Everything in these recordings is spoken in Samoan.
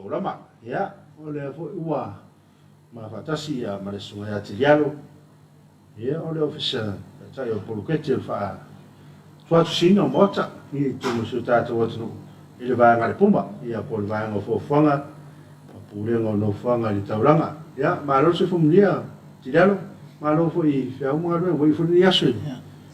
Taulama. Ia, o lea foi ua ma faatasi ia ma le Susuga ia Tilialo, ia o le Ofisa Taitai o le Poloketi o le Faatuatusiina o Maota i totonu o si o tatou atunuu i le vaega a le PUMA, ia po o le Vaega o Fuafuaga ma Pulega o Nofoaga i le Taulaga. Ia, malo le soifua manuia Tilialo, malo foi i feau ma galuega, ua iu foi lenei aso i le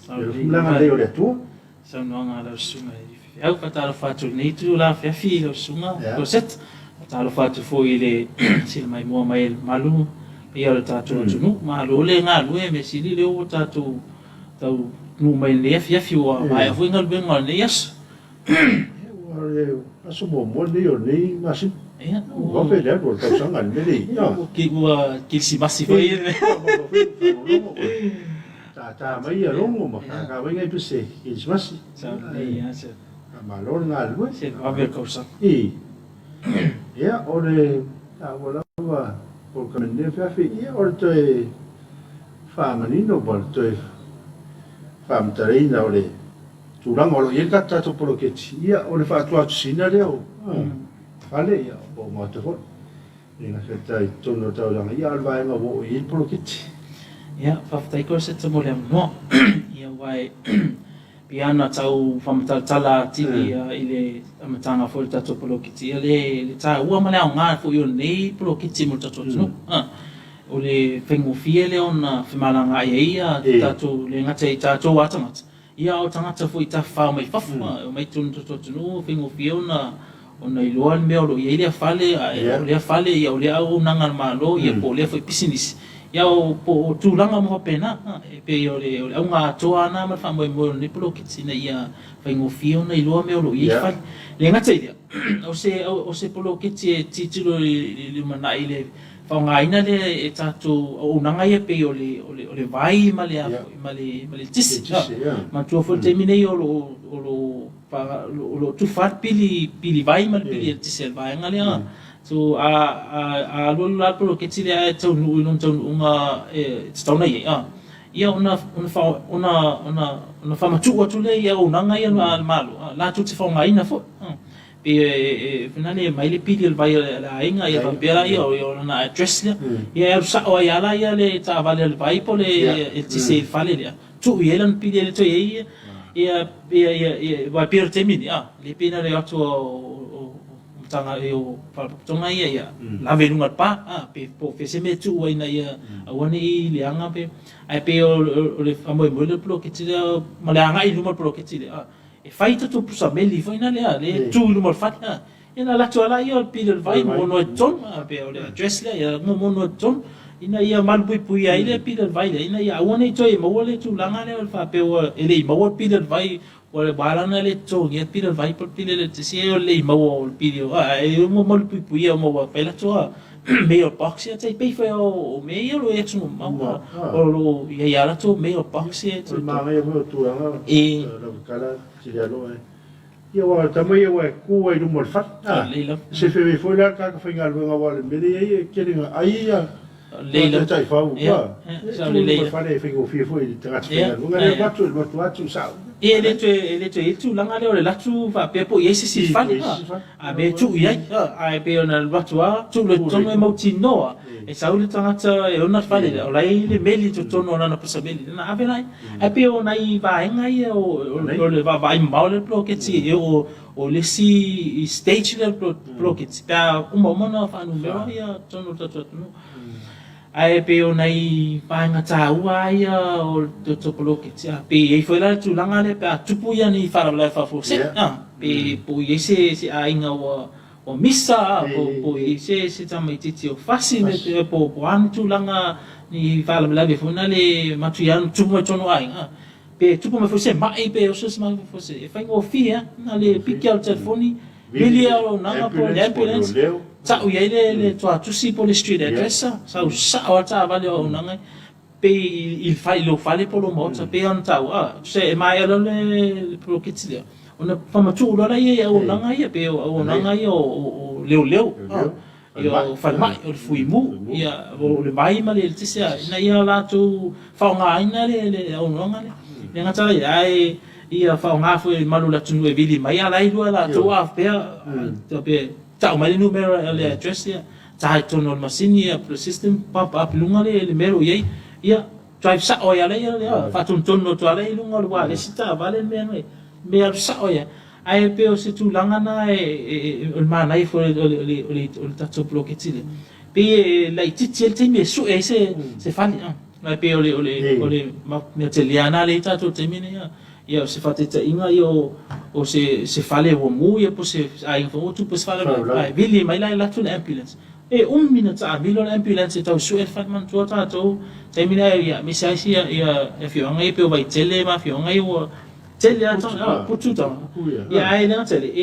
alofa ma le agalelei o le Atua. Saunoaga a lau Susuga i Feau. Faatalofa atu i lenei itula afiafi i lau Susuga Rosette. Faatalofa atu foi i le sila maimoa mai e le mamalu paia o le tatou atunuu. Malo le galue, mea sili lea ua tatou taunuu mai i lenei afiafi ua maea foi galuega o lenei aso. Ua o le aso muamua lenei o lenei masina. Ua vave le alu o le tausaga i le mea lea. Ua kerisimasi foi. Tata mai ia logo ma kaka mai ngai pese kerisimasi. Faamalo le galulue. Se vave o le tausaga. I. Ia, o le taua lava polokalame i lenei afiafi, ia o le toe faamanino ma le toe faamatalaina o le tulaga o lo o i ai le tatou poloketi, ia o le faatuatusiina lea o fale, ia po o maota foi. E gata i totonu o le taulaga, ia a o le vaega ua oo i ai le poloketi. Ia, faafetai Cosette mo le avanoa. Ia, aua e pei lava ona tau faamatalatala atili i le amataga foi o le tatou poloketi, ia le taua ma le aoga foi o lenei poloketi mo le tatou atunuu. O le faigofie lea ona femalagaai ai tatou, e le gata i tatou lava tagata, Ia, o tagata foi tafafao mai fafo, e omai i totonu o le tatou atunuu, e faigofie ona ona iloa le mea o lo o i ai lea fale, a o lea fale, ia o lea auaunaga a le Malo, ia po o lea foi pisinisi, ia po o tulaga uma faapena. E pei o le auga atoa lava lena ma le faamoemoe o lenei poloketi ina ia faigofie ona iloa mea o lo o i ai fale. E le gata i lea, o se o se poloketi e tilotilo i le lumanai i le faaaogaina lea e tatou auaunaga ia pei o le o le o le vai ma le ma le ma le eletise. Manatua foi le taimi nei o lo o lo o lo o tufa lava le pili pili vai ma le pili eletise a le vaega lea. So a a a alualu la le poloketi lea ae taunuu i lona taunuuga e tatau ona i ai, ia ona ona ona ona ona faamatuu atu lea i auaunaga ia a le Malo latou te faaaogaina foi. Pei e foi lea e aumai le pili o le vai a le aiga ia faapea la ia o lona address lea. Ia e alu sao ai lava la ia le taavale a le vai po o le eletise i le fale lea, tuu i ai lana pili e le toe i ai ia ia ia ia aua e pei o le taimi nei a, lea pei na o le o atu o matagaluega o faalapotopotoga ia ia lave i luga o le pa a, pe po o fea se mea e tuu ai ina ia aua ne i leaga pe ae pei o le faamoemoe lea o le poloketi lea ma le agai i luma o le poloketi lea. E fai tatou pusa meli foi na lea, lea e tu i luma o le fale a. Ia ona alu atu lava lea o le pili o le vai momono ai totonu, a pe o le address lea, ia momono ai totonu, ina ia malupuipuia ai le pili o le vai lea, ina ia aua ne i toe maua le tulaga lea o le faapea ua e le i maua le pili o le vai, ua ala ona le totogia le pili o le vai po o le pili o le eletise, o le le i maua o le pili o, ae ua malupuipuia uma ua fai latou mail box ia tai pei foi o mea ia o lo o i atunuu mamao o lo o i ai lava latou mail box ia. O le manaia foi o tulaga lau tala Tilialo e. Ia aua o le tama ia ua e tu ai i luma o le fale. Lelei lava. Se feve foi la le tagata faigaluega aua o le mea lea e i ai e tele ina ai ia Lelei lava. taifau. Ia, tu i luma o le fale e faigofie foi i le tagata faigaluega lea e alu atu e alu atu lava tuusao. Ia e le toe e le toe i ai le tulaga lea o le alu atu faapea po o i ai se isi i le fale. A mea e tuu i ai, ae pei ona alu atu lava, tuu loa i totonu e mautinoa, e sau le tagata e ona le fale lea, o la e i ai le meli i totonu o lana pusa meli, ona ave lea. Ae pei o nai vaega ia o le vaavaai mamao lea o le poloketi, e oo o le isi stage lea o le poloketi pe a uma uma ona faanumera ia totonu o le tatou atunuu. Ae pei o nai vaega taua lava ia o le tatou poloketi, a pe i ai foi la le tulaga lea pe a tupu ia ni faalavelave faafuasei, a pe po o i ai se se aiga ua ua misa, a po po o i ai se se tamaitiiti o fasi po o a ni tulaga ni faalavelave foi na le matuia ona tupu mai totonu o aiga, a pe tupu mai foi se mai pe oso se mai faafuasei, e faigofie lava na o le piki lava o le telefoni Vili le auaunaga po o le ambulance, tau i ai le tuatusi po o le street address, sau sao lava le taavale o auaunaga pei i le lou fale po o lou maota, pei ona taua, a, tusa e maea loa le poloketi lea, ona faamatuu loa lea i auaunaga ia, pei o auaunaga ia o leoleo, ia o falemai, o le fuimu, ia o le vai ma le eletise, ina ia latou faaaogaina le auaunaga lea. E le gata i lea, ae ia faaaoga foi e le mamalu o le atunuu e vili mai, a o la e iloa e latou a faapea, faapea. Tau mai le numera o le address ia, ta i totonu o le masini ia po o le system, pump up i luga le mea o lo o i ai, ia drive sao ai lava lea, ia faatonutonu atu lava lea i luga o le ualesi taavale le mea e mea alu sao ai lava. Ae pei o se tulaga lena o le manaia foi o le tatou poloketi lea, pei e laitiiti ai le taimi e sue ai se fale. Ae pei o le mea tele lava lena lea e i ai tatou i le taimi lenei. Ia o se faataitaiga ia o se fale ua mu ia po o se aiga foi ua tupu ai se faalavelave, ae vili mai la e alu atu le ambulance. E umi ona taamilo le ambulance e tau sue le fale. Manatua tatou taimi lea ia aemaise lava isi afioaga ia pei o Vaitele ma afioaga ia ua tele lava putu tau. Ia ae le gata i lea,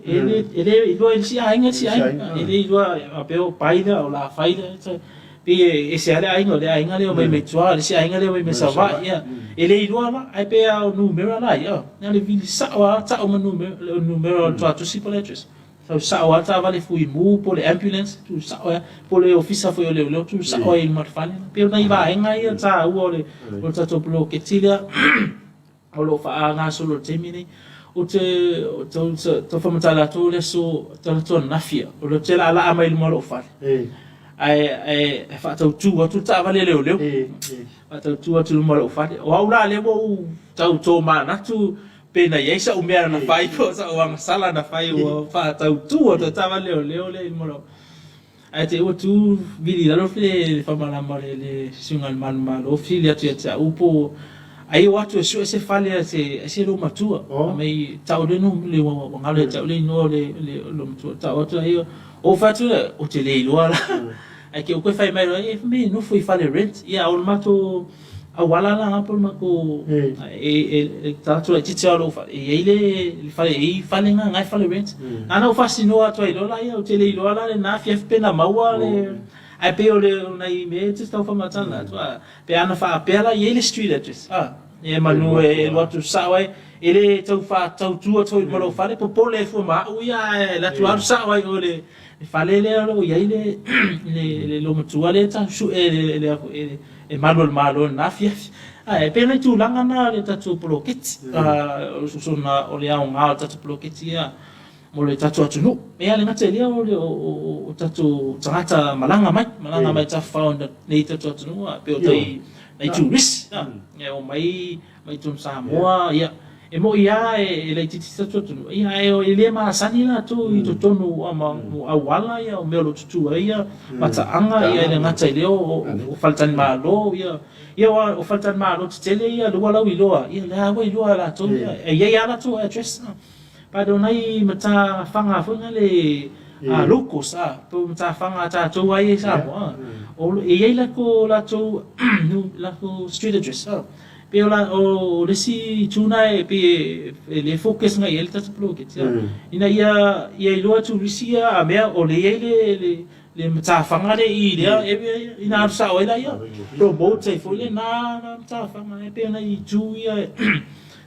e le iloa e le isi aiga le isi aiga. E le iloa faapea o Pai lea o Lafai lea. Pei e ese lava le aiga, o le aiga lea e omai mai tua, o le isi aiga lea e omai mai Savaii, ia. E le iloa la, ae pei lava o numera la ia, na o le vili sao lava, tau ma numera, o le numera o le tuatusi po o le address. Sau sao lava le taavale fuimu po o le ambulance, tu sao ai lava, po o le ofisa foi o leoleo, tu sao ai i luma o le fale. E pei o nai vaega ia taua o le tatou poloketi lea o lo o faagasolo i le taimi lenei. Ou te tau faamatala atu le aso talaatu ananafi ia, o lea ou te laalaa mai luma o lou fale, ae faatautu atu le taavale a leoleo, faatautu atu i luma o lou fale. O au la lea ua ou tau tomanatu pe na i ai sau mea na fai po o sau agasala na fai ua faatautu atu ai le taavale a leoleo lea i luma o lou. Ae te i ua tu vili i lalo le faamalama o le susuga i le manumalo fesili atu ia te au po ai o atu e sue se fale a se loomatua. Fai mai tau le ua galo ia te au le igoa o le loomatua. Tau atu ai ou fai atu lea ou te le iloa la. Ae te i ua toe fai mai loa fai mai e nofo i fale rent. Ia o le matou auala la po o le matou e ta atu laitiiti lava o lou fale e i ai le fale e i ai fale na na e fale rent. Na ona ou faasinoa atu ai loa laia ou te le iloa la lena afiafi pe na maua le ae pei o le o nai mea ia e te tau faamatala atu a pe ana faapea la e i ai le street address a e manu e alu atu sao ai e le tau faatautu atu foi ma lou fale popole ai fua ma au ia ae alu atu alu sao ai i o i le fale lea o lo o i ai le loomatua lea e tau sue e e malu o le Malo i lena afiafi. Ae pei o nai tulaga na o le tatou poloketi, o le aoga o le tatou poloketi ia mo le tatou atunuu. E le gata i lea o tatou tagata malaga mai, malaga mai tafafao nei i tatou atunuu, pei o nai turisi e omai mai totonu Samoa, ia, e moni lava e laitiiti si tatou atunuu, ia, ae e le masani latou i totonu o auala, ia, o mea o lo o tutū ai ia mataaga, ia, e le gata i lea o faletalimalo, ia, ia, aua o faletalimalo tetele ia lea ua lauiloa, ia, lea lava ua iloa e latou, ia, e i ai lava latou address. But o nai matafaga foi na le locals a, po o matafaga a tatou lava ia i Samoa, e i ai latou latou street address a. Pei o o le isi itu na e pei e le focus agai i ai le tatou poloketi a, ina ia iloa turisi ia a mea o lea e i ai le le matafaga lea i lea area ia, ina alu sao ai laia, promote ai foi lena matafaga. E pei o nai itu ia e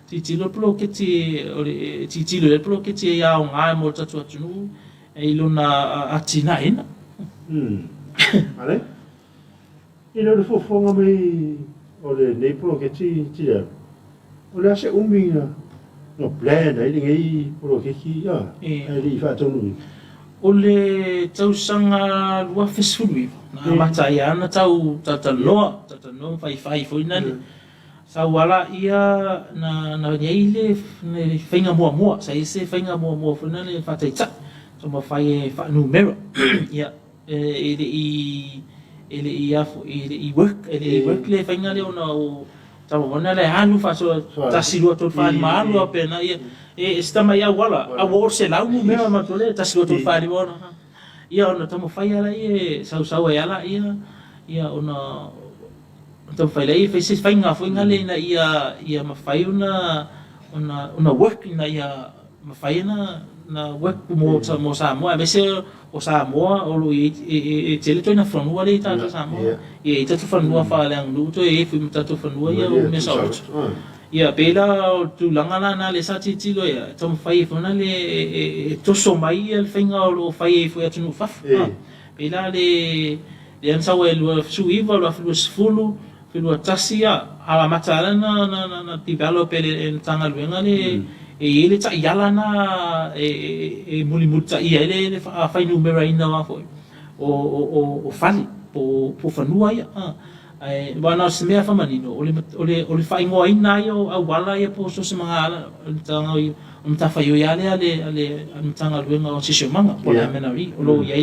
tilotilo le poloketi, o le tilotilo i ai le poloketi e aoga mo le tatou atunuu i lona atinaeina. Ale? E le o le fuafuaga mai o lenei poloketi Tilialo, o le a se umi na plan ai lenei poloketi ae le i faataunuuina? O le tausaga 2019 na amata ai lava ona tau talatalanoa, talatalanoa ma faifai foi lea. Sau lava laia na i ai le faiga muamua, sa i ai se faiga muamua foi lea faataitai, taumafai e faanumera. Ia, e le i e le i a foi e le i work e le i work le faiga lea ona o taumafa lea e alu faasoa 1 2 3 4 5 alu faapena ia e se tamai auala a ua oo i le 100 numera matou lea 1 2 3 4 5 ia ona taumafai lava lea e sausau ai lava laia ia ona taumafai lea e fai se faiga foi lea ina ia ia mafai ona ona ona work ina ia mafai ona na work mo mo Samoa aemaise o Samoa o lo o i ai e tele ituaiga fanua lea i tatou Samoa. Ia i ai tatou fanua faaleaganuu toe i ai foi ma tatou fanua ia o mea saoloto. Ia pei la o le tulaga la na lea sa tilotilo ai e taumafai ai foi na le e toso mai ia le faiga o lo o fai ai foi i atunuu i fafo. Pei la le lea na sau ai 2019, 2020, 21 a amata lava na develop e le Matagaluega le E i ai le taiala na e mulimulitaia ai le faafuainumeraina o a foi o fale po o fanua ia. Ae aua na o se mea faamanino, o le faaigoaina ia o auala ia po o so o se magaala, o le matafaioi lava lea a le Matagaluega o Siosiomaga po o le MNRE. O lo o i ai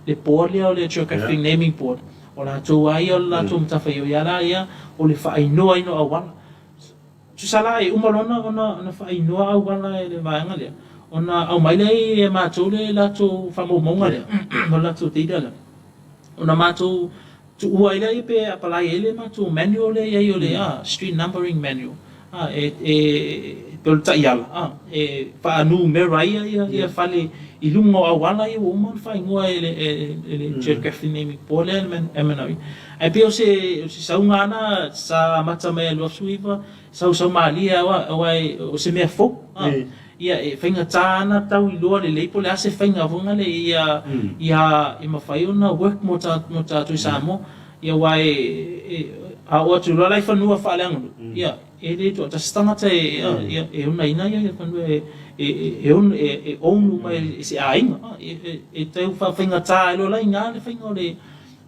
le board lea o le Geographic Naming Board, o latou lava ia o le latou matafaioi lava la ia o le faaigoaina o auala. Tusa la e uma loa ona faaigoa auala e le vaega lea, ona aumai lea e matou le latou faamaumauga lea, o le latou data lea, ona matou tuua ai lea pe apalai ai le matou manual lea e i ai o le street numbering manual, e pei o le taiala e faanumera ai ia fale i luga o auala ia ua uma ona faaigoa e le Geographic Naming Board lea le MNRE. Ae pei o se sauga lava lena sa amata mai i le 2019, sausau malie lava aua o se mea fou. Ia e faigata lava ona tau iloa lelei po o le a se faiga foi lea ia mafai ona work mo tatou i Samoa. Ia aua a oo atu loa la i fanua faaleaganuu, ia e le toatasi tagata e onaina ia fanua e own uma e se aiga. E tau faafaigata ai loa la i ina le faiga o le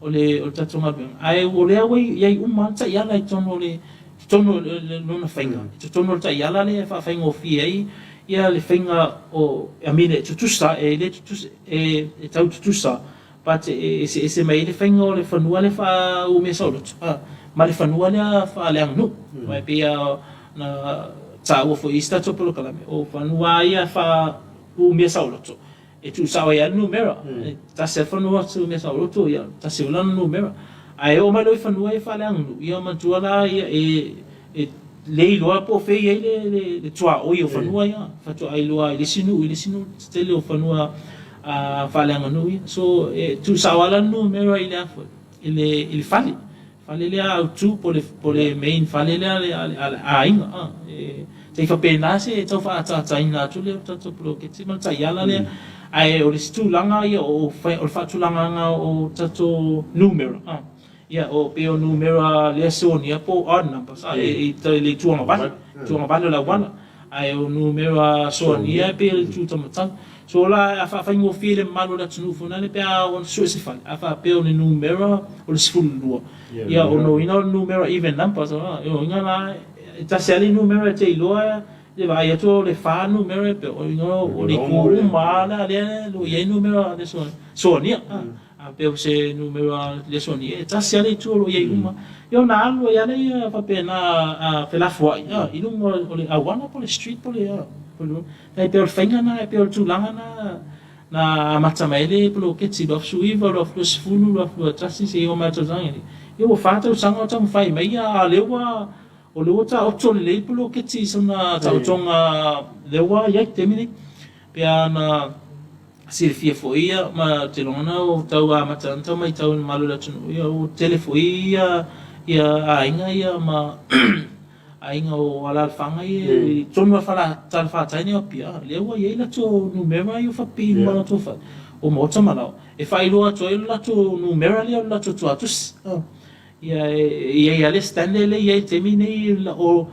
o le tatou galuega, ae o lea ua i ai uma lava le taiala i totonu o le totonu o lona faiga, i totonu o le taiala lea e faafaigofie ai ia le faiga o, I mean e tutusa, e le tutusa, e tau tutusa, but e eseese mai ai le faiga o le fanua lea faa-umia saoloto ma le fanua lea faaleaganuu. Aua e pei lava ona taua foi i isi tatou polokalame, o fanua lava ia faa-umia saoloto, E tuusao ai lava le numera. E tasi lava le fanua atu mea saoloto, ia, tasi foi lana numera. Ae oo mai loa i fanua ia faaleaganuu, ia manatua la ia e e le iloa po o fea e i ai le le le tuaoi o fanua ia. Faatoa iloa i le isi nuu i le isi nuu le tele o fanua faaleaganuu ia. So e tuusao lava la le numera i le a foi, i le i le fale. Fale lea autu po le po le main fale lea a le aiga a. E tai faapena se tau faaataataina atu lea o le tatou poloketi ma le taiala lea. Ae o le isi tulaga ia o o le faatulagaga o tatou numera a. Ia o pei o numera lea sonia po o odd numbers a e i le itu agavale, itu agavale o le auala. Ae o numera soania e pei o le itu taumatau. So la a faafaigofie i le mamalu o le atunuu foi lea pe a oo ina sue se fale, a faapea o le numera o le 12, ia o lona uiga o le numera even numbers, o lona uiga la e tasi lava le numera e te iloa i le vaai atu o le fa numera e pei o lona uiga o le itu uma lava lea o lo o i ai numera soania. A pei o se numera le sonia, e tasi lava le itu o lo o i ai uma. Ia ona alu ai lava lea faapena a felafoai i luga o le auala po o le street po o le a. E pei o le faiga lena, e pei o le tulaga lena na amata mai ai le poloketi 2019, 2020, 2021 seia oo mai i le tausaga lenei. Ia ua fa tausaga o taumafai mai, a o lea ua o lea ua taoto lelei le poloketi i sona taotoga lea ua i ai i le taimi lenei. Pe a na silafia foi ia, ma ou te lagona ua tau amata ona tau matau i le mamalu o le atunuu, ia ua tele foi ia aiga ia ma aiga o alaalafaga ia i totonu o talafatai nei o Apia, lea ua i ai latou numera ia ua faapipii i luma o latou fale, o maota ma laoa, e faailoa atu ai le latou numera lea o le latou tuatusi. Ia e i ai lava le standard lea e i ai i le taimi nei o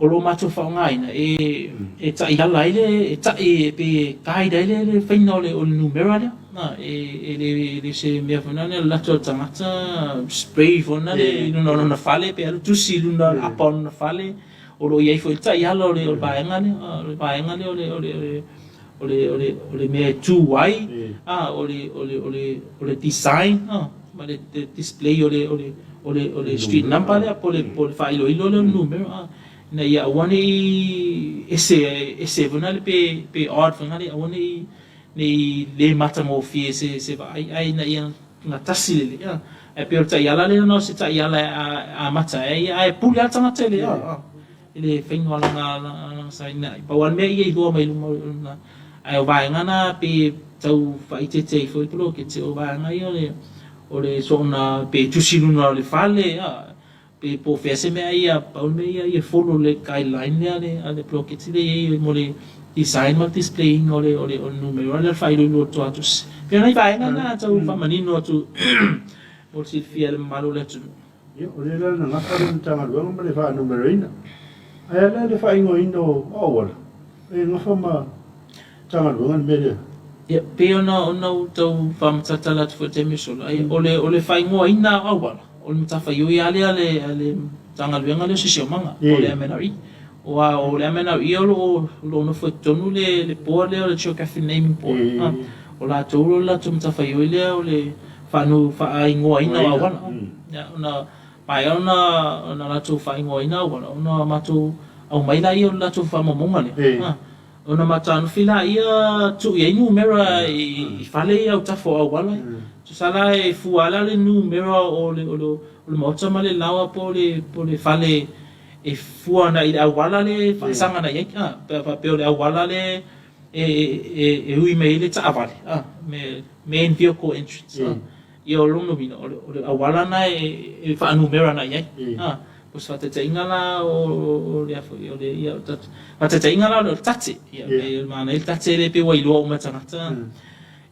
o lo o matou faaaogaina e taiala ai le, e tai e pei e guide ai le faiga o le numera lea. E le o se mea foi lea o le alu atu o le tagata spray foi lea i luga o lona fale pe alu tusi i luga o le apa o lona fale. O lo o i ai foi le taiala o le vaega lea, o le vaega lea o le mea e tu ai, o le design ma le display o le street number lea po o le faailoilo lea o le numera ina ia aua ne i ese foi lea pe odd foi lea, aua ne i le matagofie se vaai ae ina ia gatasi lelei. Ae pei o le taiala lea na o se taiala e amata ai ae pule lava le tagata i le i le faiga o lana saina. Pau lava le mea ia iloa mai luma o lana, ae o vaega na pei e tau faaeteete ai foi le poloketi, o vaega ia o le soona pe tusi i luna o le fale, pe po o fea se mea ia, pau le mea ia ia follow le guideline lea a le poloketi lea e i ai mo le design ma le display ina o le numera lea o le faailoilo o le tuatusi. Pei o nai vaega na tau faamanino atu mo le silafia e le mamalu o le atunuu. Ia, o lea la na gafa le Matagaluega ma le faanumeraina. Ae a la le faaigoaina o auala? E gafa ma Matagaluega le mea lea. Ia, pei ona ona ou tau faamatalatala atu foi i le taimi ua sola, ia, o le o le faaigoaina o auala, o le matafaioi lava lea a le a le Matagaluega lea o Siosiomaga, po o le MNRE. Aua o le MNRE o lo o o lo o nofo i totonu le le board lea o le Geographic Naming Board, o latou o le latou matafaioi lea o le faanu faaigoaina o auala. Ia, ona maea ona ona latou faaigoaina auala, ona matou aumai lea o le latou faamaumauga lea. Ona matanufi laia tuu i ai numera i fale ia autafa o auala ia. Tusa la e fua lava la le numera o le o le maota ma le laoa po o le fale e fua agai i le auala lea e faasaga agai i ai a, pe a faapea o le auala lea e ui mai ai le taavale a, main vehicle entrance a. Ia o lona uiga, o le auala lena e faanumera agai i ai. A, o se faataitaiga la o le a foi, o le, ia, o le faataitaiga la o le tate. Ia, pei o le manaia le tate lea pei ua iloa uma e tagata.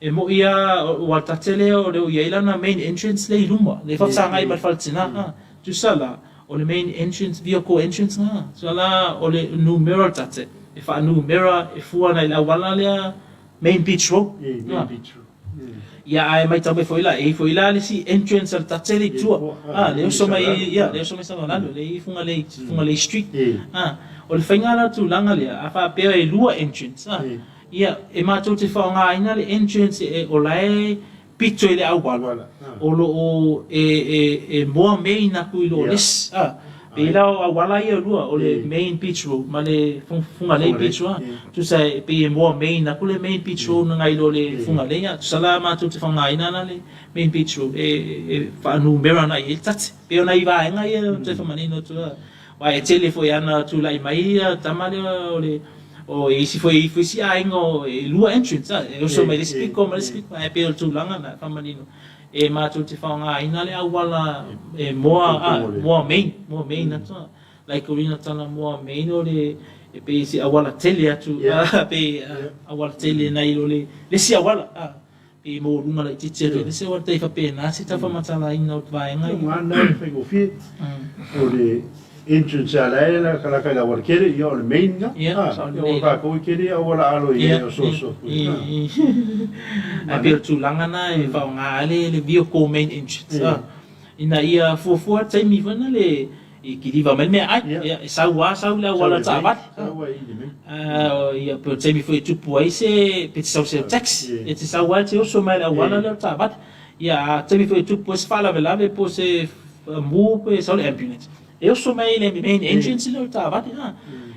E moni lava, aua o le tate lea o lea ua i ai lana main entrance lea i luma, lea e faafesagai ma le fale tina. A, tusa la, o le main entrance, vehicle entrance lena. Tusa la o le numera o le tate, e faanumera e fua agai i le auala lea, main beach road. Main beach road. Ia ae matau mai foi la, e i ai foi la le isi entrance a le tate lea i tua. A, lea e oso mai, ia, lea e oso mai Savalalo, lea e i Fugalei, Fugalei Street. A, o le faiga la o le tulaga lea, a faapea e lua entrance, a, ia, e matou te faaaogaina le entrance e, o la e pito i le auala, o lo o e, e, e moa main atu i lo le isi, a. Pei la o auala ia e lua, o le main beach road ma le Fugalei beach road. Tusa e pei e moa main atu le main beach road nai lo le Fugalei. Tusa la matou te faaaogaina la le main beach road e faanumera agai i ai le tate. Pei o nai vaega ia ou te faamanino atu ai. Aua e tele foi ana tulai mai ia tama lea o le o isi foi e isi aiga e lua entrance e oso mai le isi pito ma le isi pito ae pei o le tulaga lena e faamanino. E matou te faaaogaina le auala e moa a, moa main, moa main atu a. Like o lina tala moa main o le e pei se auala tele atu a, pei auala tele nai lo le isi auala a, pei maualuga laitiiti atu i le isi auala tai faapena se tau faamatalaina o vaega ia. Lena e faigofie o le Entrance a la e lakalaka i le auala tele, ia o le main na. Ia, Ah, sao ia lelei ua la. tatou i tele auala alo i ai o soso atu i. Ah. Ae pei o le tulaga na e faaaoga ai le le vehicle main entrance. Ah. Ina ia fuafua le taimi foi na le i kiliva mai le meaai. Ia, e sau lava sau i le auala taavale. Sau ai i le main. Ah, ia pei o le taimi foi e tupu ai se pe te sau se taxi, e te sau lava e te oso mai i le auala lea o le taavale. Ia, a taimi foi e tupu ai se faalavelave po o se mu pe sau le ambulance, e oso mai i le main entrance lea o le taavale a.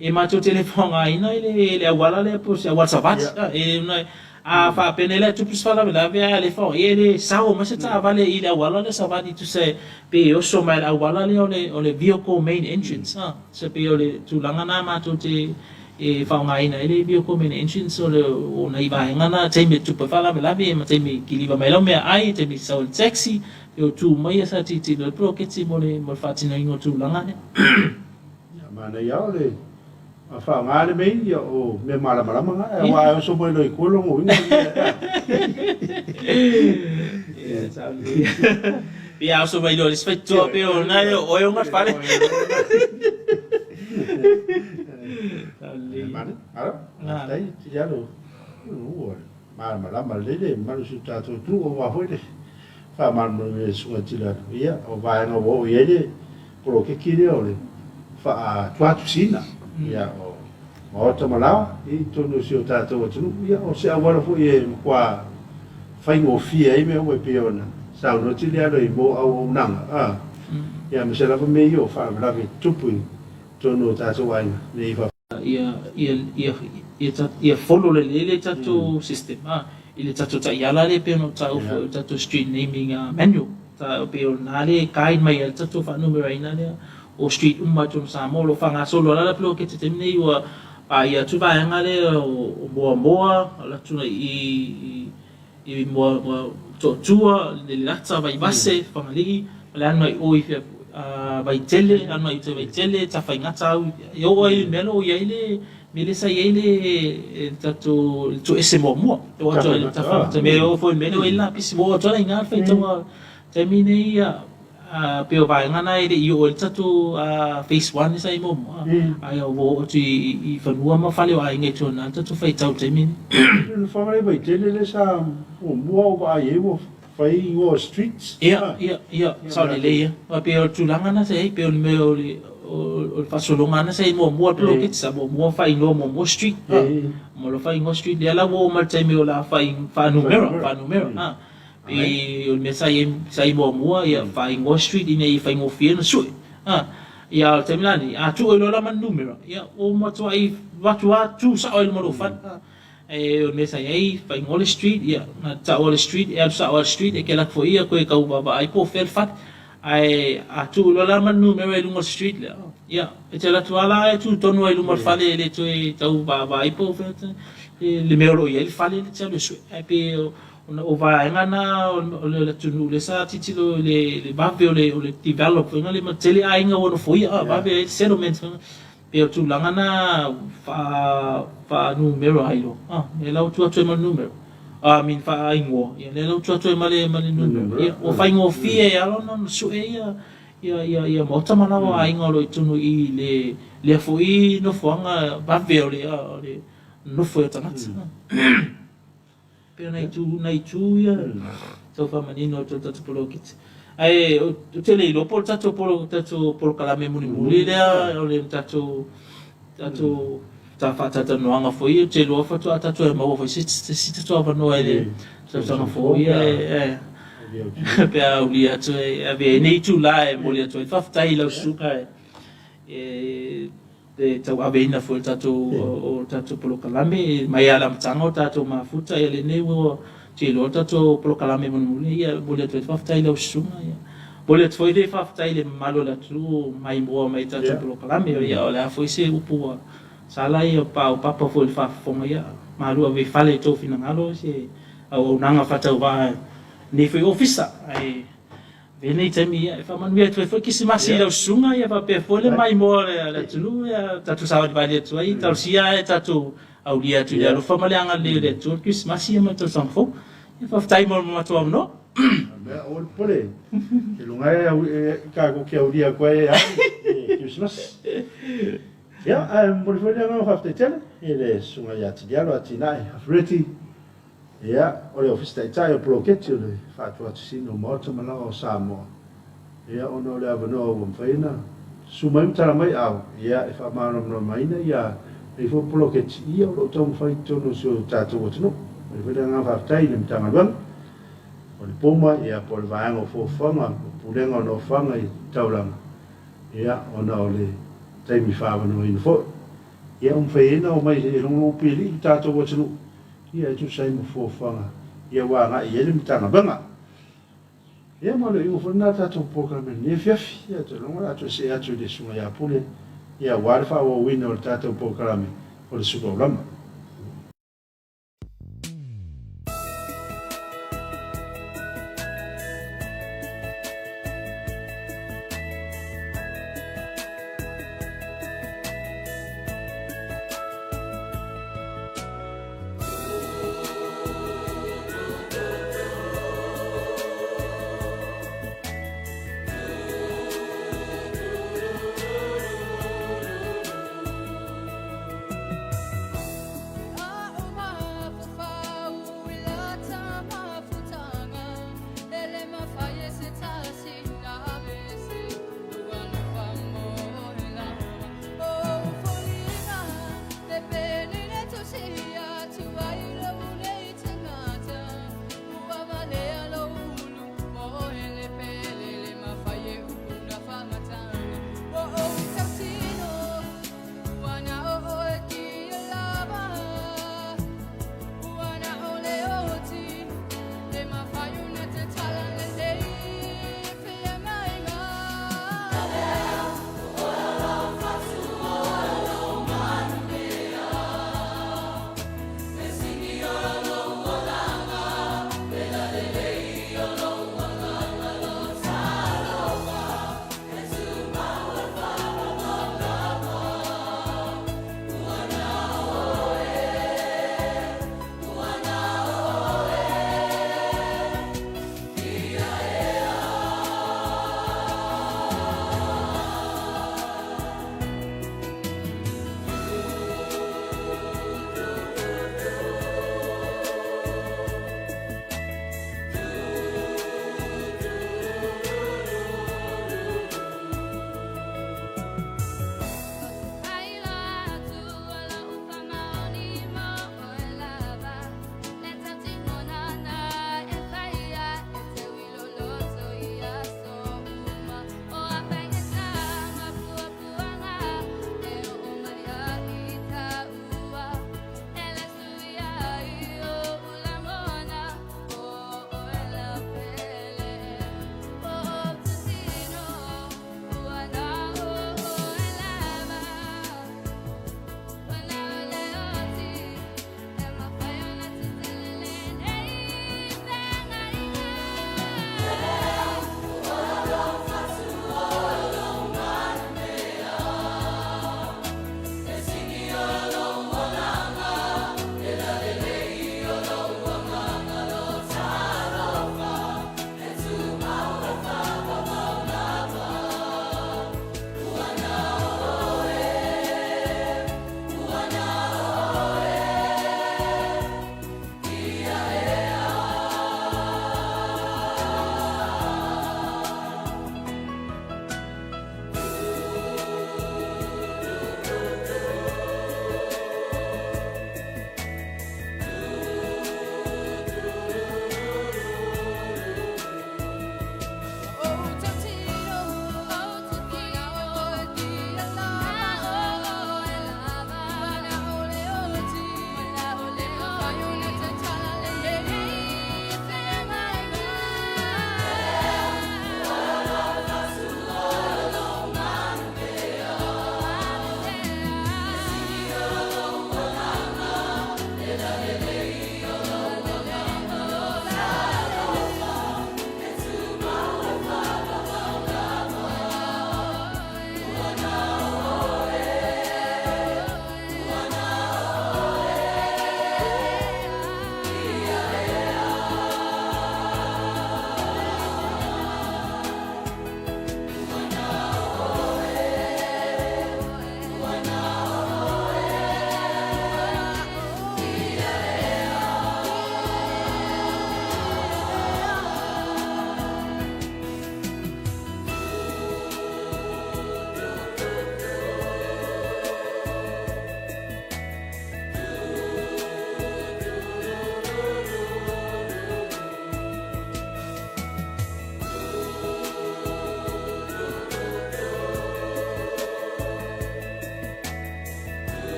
E matou te le faaaogaina i le le auala lea po o se auala savali a. E ona a faapea nei la e tupu se faalavelave ae alefa o ia e le sao mai se taavale i le auala lea savali tusa e pei e oso mai i le auala lea o le o le vehicle main entrance a. So pei o le tulaga lena matou te e faaaogaina ai le vehicle main entrance o le o nai vaega na taimi e tupu ai faalavelave ma taimi e kiliva mai ai lau meaai, taimi e sau ai le taxi, E o tu mai ia sa tilotilo ai le poloketi mo le mo le faatinoina o tulaga lea. Ia manaia o le faaaoga le mea ia o mea malamalama na aua e oso mai loa i tua lona uiga Ia sao lelei. Pei a oso mai loa i le isi faitotoa pei o lena e o oe ona fale. Sao lelei. Manaia, malo, faafetai Tilialo, ua malamalama lelei le mamalu o si o tatou atunuu aua foi le faamalamalama e le Susuga Tilialo, ia, o vaega ua oo i ai le poloketi lea o le faatuatusiina, ia, o maota ma laoa i totonu o si o tatou atunuu. Ia, o se auala foi e matua faigofie ai mea uma e pei ona saunoa Tilialo i mo auaunaga, a, ia, aemaise lava mea ia o faalavelave tutupu i totonu o tatou aiga, ne i Ia, ia, ia, ia, ia follow lelei le tatou system a, i le tatou taiala lea e pei ona ou taua foi o le tatou street naming manual. Ta, pei o lena lea e guide mai ai le tatou faanumeraina lea o street uma i totonu o Samoa. O lo o faagasolo lava le poloketi i le taimi nei ua paia atu vaega lea o Moamoa, alu atu i, i, i Moa, Motootua, Lelelata, Vaivase, Fagalii, ma le alu ai o i fea foi, Vaitele, alu mai uta i Vaitele, Tafaigata au, e oo ai i le mea lea o i ai le mea lea sa i ai le tatou le toese muamua. E oo atu ai i le Tafaigata, mea e oo foi i le mea lea o i ai le lapisi, ua oo atu lava i ina le faitauga taimi nei. Pei o vaega na e le i oo ai le tatou phase one sa i ai muamua. Ae ua oo atu i fanua ma fale o aiga i tua i ina le tatou faitau i le taimi lenei. O le nofoaga lea i Vaitele lea sa muamua ou vaai ai ua fai igoa o streets. Ia, ia, ia, sao lelei ia. Aua pei o le tulaga lena sa i ai, pei o le mea o le o le faasologa lena sa i ai muamua le poloketi sa muamua faaigoa muamua street. Uma loa faaigoa street, lea la ua oo mai i le taimi o le a faanumera, faanumera. Pei o le mea sa i ai sa i ai muamua ia faaigoa street ina ia faigofie ona sue. A, ia a o le taimi la lenei, a tuu ai loa la ma le numera, ia ua matuai alu atu lava tu sao ai i luma o lou fale. Ae o le mea sa i ai, faaigoa le street, ia na tau lava o le street, e alu sao lava i le street, e te alu atu foi ia toe tau vaavaai po o fea le fale. Ae a tuu loa la ma le numera i luga o le street lea, ia, e te alu atu lava la e tu tonu lava i luma o le fale e le toe tau vaavaai po o fea le mea o lo o i ai le fale lea e te alu e sue. Ae pei O vaega na o le atunuu lea sa tilotilo i le vave o le develop foi lea ma tele aiga ua nofoia vave ai le settlement foi pei o tulaga na faanumera ai loa lea la ua tuu atu ai ma le numera I mean faaigoa ia lea la ua tuu atu ai ma le numera ia ua faigofie ai lava ona sue ia maota ma laoa aiga o lo o i totonu i i le lea foi nofoaga vave o le nofo ai o tagata. Pei o nai itu, nai itu ia tau faamanino atu o le tatou poloketi. Ae ou te le iloa po o le tatou polo, tatou polokalame mulimuli lea o le tatou tatou faatalatalanoaga foi, ou te iloa faatoa tatou e maua foi se isi tatou avanoa i le tausaga fou ia e pe a aulia atu e ave ai nei itula e momoli atu ai le faafetai i lau susuga e le tauaveina foi o le tatou o le tatou polokalame mai lava i le amataga o tatou mafuta ia lenei ua te iloa le tatou polokalame mulimuli ia momoli atu ai le faafetai i lau susuga ia momoli atu foi le faafetai i le mamalu o le atunuu maimoa mai i tatou polokalame ia o le a foi se upu ua sala ia paopapa foi i le faafofoga ia malu ave i fale i tou finagalo se auaunaga faatauvaa i lenei foi ofisa ae Avea lenei taimi e faamanuia atu ai foi Kerisimasi i lau susuga ia faapea foi le maimoa o le atunuu ia tatou savalivali atu ai talosia ae tatou aulia atu i le alofa ma le agalelei o le Atua le Kerisimasi ia ma le tausaga fou. Ia faafetai mo le matou avanoa. Mea aua le popole. Ke luga e au e ka ko ke aulia atu ai e au i Kerisimasi. Ia, ae momoli foi le agaga faafetai tele i le susuga ia Tilialo Atinae Afereti. Ia, o le Ofisa Taitai o Poloketi o le Faatuatusina o Maota ma Laoa o Samoa, ia, ona o le avanoa ua mafai ona susu mai ma tala mai ao, ia, e faamalamalamaina ia nei foi poloketi, ia, o lo o taumafai i totonu o si o tatou atunuu. Momoli foi le agaga faafetai i le Matagaluega o le POMA, ia, po o le Vaega o Fuafuaga, o Pulega o Nofoaga i Taulaga, ia, ona o le taimi faaavanoaina foi, ia, ua mafai ai ona omai e logologo pialii le tatou atunuu, Ia e tusa ai ma fuafuaga ia ua agai i ai le Matagaluega. Ia ma o le iuga foi lena o le tatou polokalame i lenei afiafi. Ia ou te lagona o le a toe see atu i le Susuga ia Pule ia aua le faaauauina o le tatou polokalame o le Suka Ulama.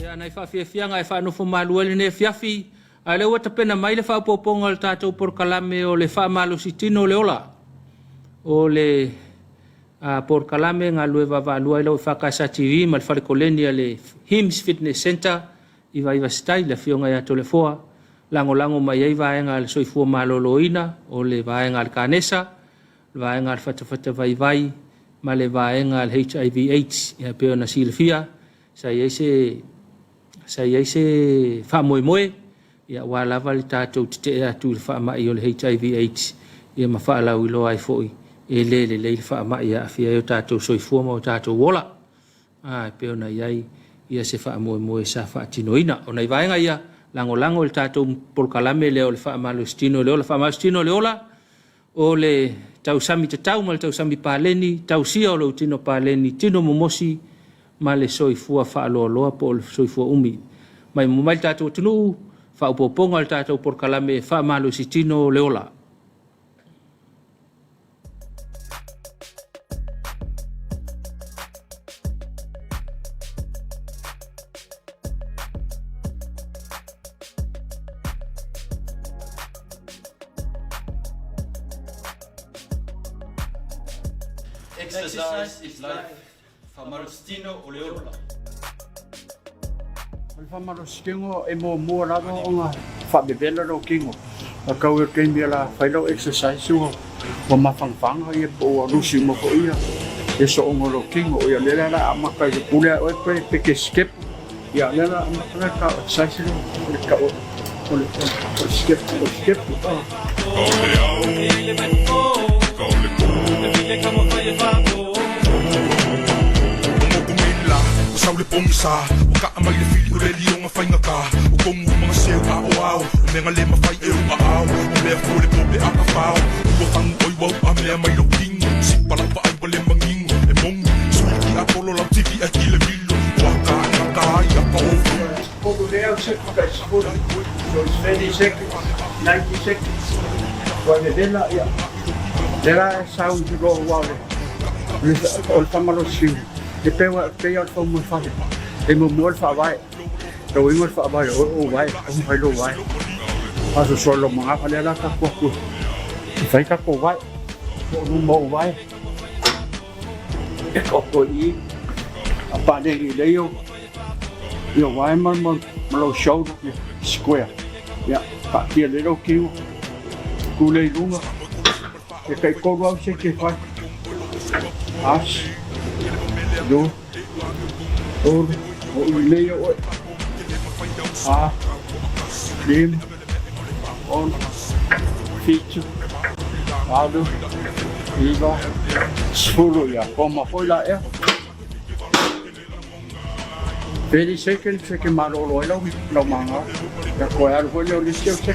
Ia, nai faafiafiaga e faanofo malu ai lenei afiafi, a o lea ua tapena mai le faaopoopoga o le tatou polokalame o le faamalositino o le ola. O le polokalame galulue vaavaalua ai lau EFKS TV ma le fale koleni a le HIMS Fitness Centre i Vaivase-tai, le afioga ia Toleafoa, lagolago mai ai vaega a le soifua maloloina, o le vaega a le kanesa, le vaega a le fatafata vaivai ma le vaega a le HIV AIDS. Ia pei ona silafia, sa i ai se sa i ai se faamoemoe ia aua lava le tatou tetee atu i le faamai o le HIV AIDS ia ma faalauiloa ai foi e le lelei le faamai e aafia ai o tatou soifua ma o tatou ola. A e pei ona i ai ia se faamoemoe sa faatinoina. O nai vaega ia lagolago i le tatou polokalame lea o le faamalositino o le ola. Faamalositino o le ola o le tausami tatau ma le tausami paleni, tausia o lou tino paleni, tino momosi ma le soifua faaloaloa po o le soifua umi. Mai mai le tatou atunuu, faaopoopoga o le tatou polokalame faamalositino o le ola. Exercise is life. Faamalositino o le ola. O le faamalositino e muamua lava ona faavevela lou tino a tau i le taimi o le a fai lau exercise ua mafanafana ia po ua lusi uma foi ia le sooga o lou tino. Ia lea la o le a amata i le pule a oe pe pe te step ia lea la amata la tau exercise lea o le tau o le o le step o le step. So it's 30 seconds, 90 seconds. Ua vevela, ia. Lea la e sau i loa ua o le, o le faamalosiu. E pei ua pei o le fau mo le fale. E muamua le faavae. Lau uiga o le faavae o oe o wae, o fai lou wae. Faasoasoa lou magafa lea la tatou atu e fai tatou wae. Toaluma ou wae. E taoto i i. A paleni lelei ou Ia wae ma, ma, ma lou shoulder, ia, square. Ia, taatia lelei lou kiu, tu lea i luga. E tai tolu au seke e fai. Asi, lua, tolu, o i lelei au oe. A, lima, ono, fitu, valu, iva, sefulu, ia, koma foi la ea. 30 seconds e ke malolo ai lau lau maga. Ia koe alu foi lea o le isi au seke.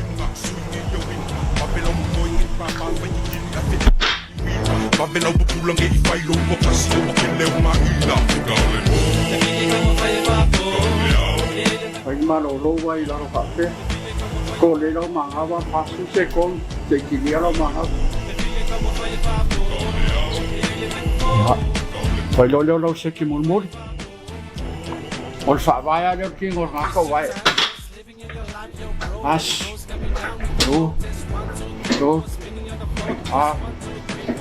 Fai le malolo ua i lalo faapea. Ko le lau maga wa 40 sekoni se i kilia lau maga. Ia, fai loa lea o lau seki mulimuli. O le faavae lava lea o le tino o le tagata o vae. Tasi, lua, tolu, fa,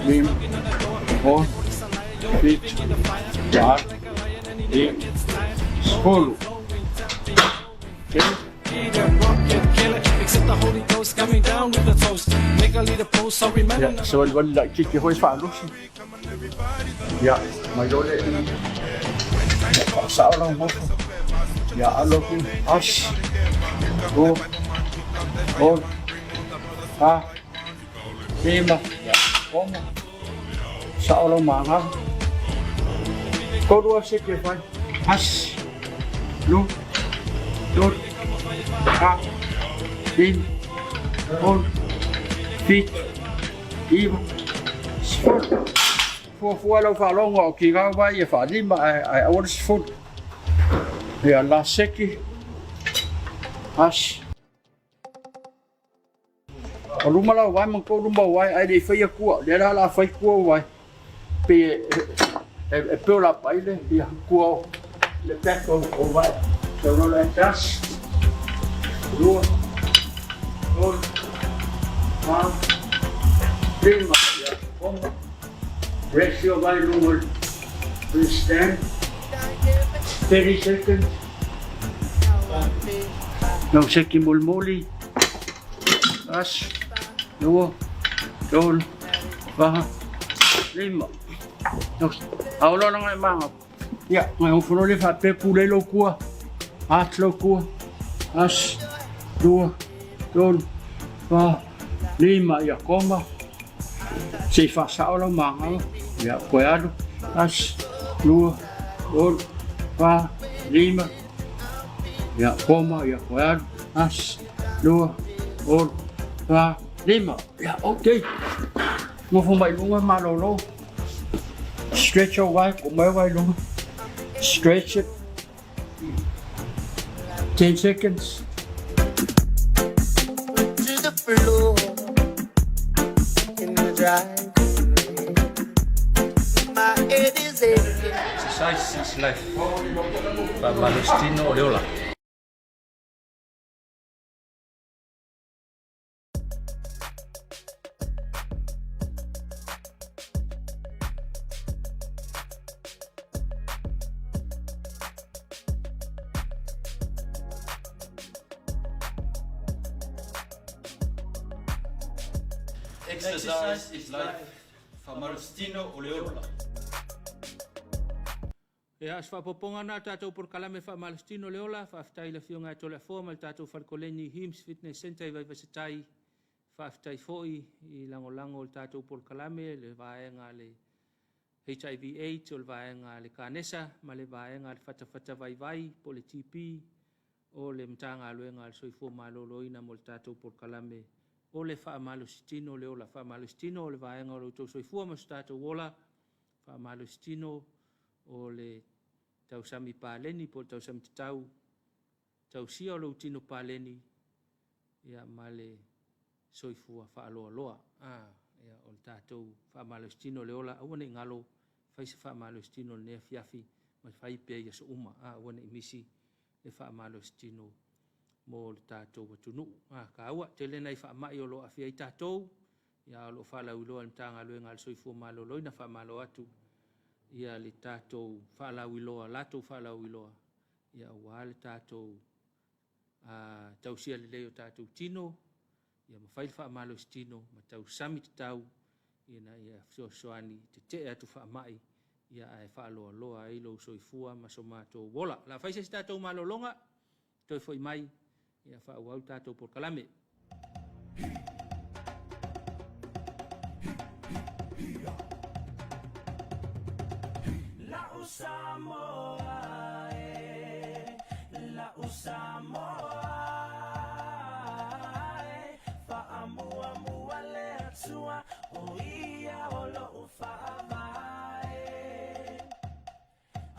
lima, ono, fito, valo, dimy, sefolo. Telo. Ia, savalivali laitiiti foi faalosi. Ia, mai loa lea i ia faasao lau nofo. Ia alo atu tasi, lua, tolu, fa, lima, ia, ono. Sao lau magaga. Tolu lava seke e fai. Tasi, lua, tolu, fa, lima, ono, fito, iva, sefulu. Fuafua lau faalogo o kigau vai e faalima ae ae aua le sefulu. Ia la seki, tasi. O luma lau vae ma kou luma o vae ae le i faia kua. Lea la o le a fai kua o vae. Pei e e e peo la pai le ia kua o le back o o vae. So no le tasi, lua, tolu, fa, lima, ia, ono. Rest your vae lunga o le stand. 30 seconds. Lau seki mulimuli. Tasi, lua, tolu, fa, lima. Ao loa langa e maga. Ia, ngai ofo loa le faapea pulei lou kua. Ati lou kua. Tasi, lua, tolu, fa, lima. Ia, koma. Se i faasao lau magaga. Ia, koe alu. Tasi, lua, tolu, fa, lima. Ia, koma, ia, koe alu. Tasi, lua, tolu, fa, lima. Ia, ok. Nofo mai luga malolo. Stretch your wae, ko mai wae luga. Stretch it. 10 seconds. To the floor in the dry. My head is aching. Exercise is life. Faamalositino o le ola. Exercise is life, Faamalositino o le ola. Ia, o se faaopoopoga lena o le tatou polokalame Faamalositino o le Ola. Faafetai i le Afioga ia Toleafoa ma le tatou fale koleni HIMS Fitness Centre i Vaivaisatai. Faafetai foi i lagolago o le tatou polokalame, le vaega a le HIV AIDS, o le vaega a le Kanesa ma le vaega a le Fatafata Vaivai po o le TB o le Matagaluega a le Soifua Maloloina mo le tatou polokalame o le Faamalositino o le Ola. Faamalositino o le vaega o lo outou soifua ma so tatou ola. Faamalositino o le tausami paleni po o le tausami tatau, tausia o lou tino paleni ia ma le soifua faaloaloa. A, ia, o le tatou faamalositino o le ola, aua ne i galo, fai se faamalositino i lenei afiafi ma fai pea i aso uma. A, aua ne i misi le faamalositino mo le tatou atunuu. A, taua tele nai faamai o lo o aafia ai tatou, ia o lo o faalauiloa e le Matagaluega a le Soifua Maloloina. Faamalo atu ia le tatou faalauiloa, latou faalauiloa, ia aua le tatou tausia lelei o tatou tino, ia mafai le faamalositino ma tausami tatau ina ia fesoasoani tetee atu faamai ia ae faaloaloa ai lou soifua ma so matou ola. O le a fai se isi tatou malologa, toe foi mai ia faaauau le tatou polokalame. La'u Samoa e, la'u Samoa e, faamuamua le Atua, o ia o lo'u faavae. A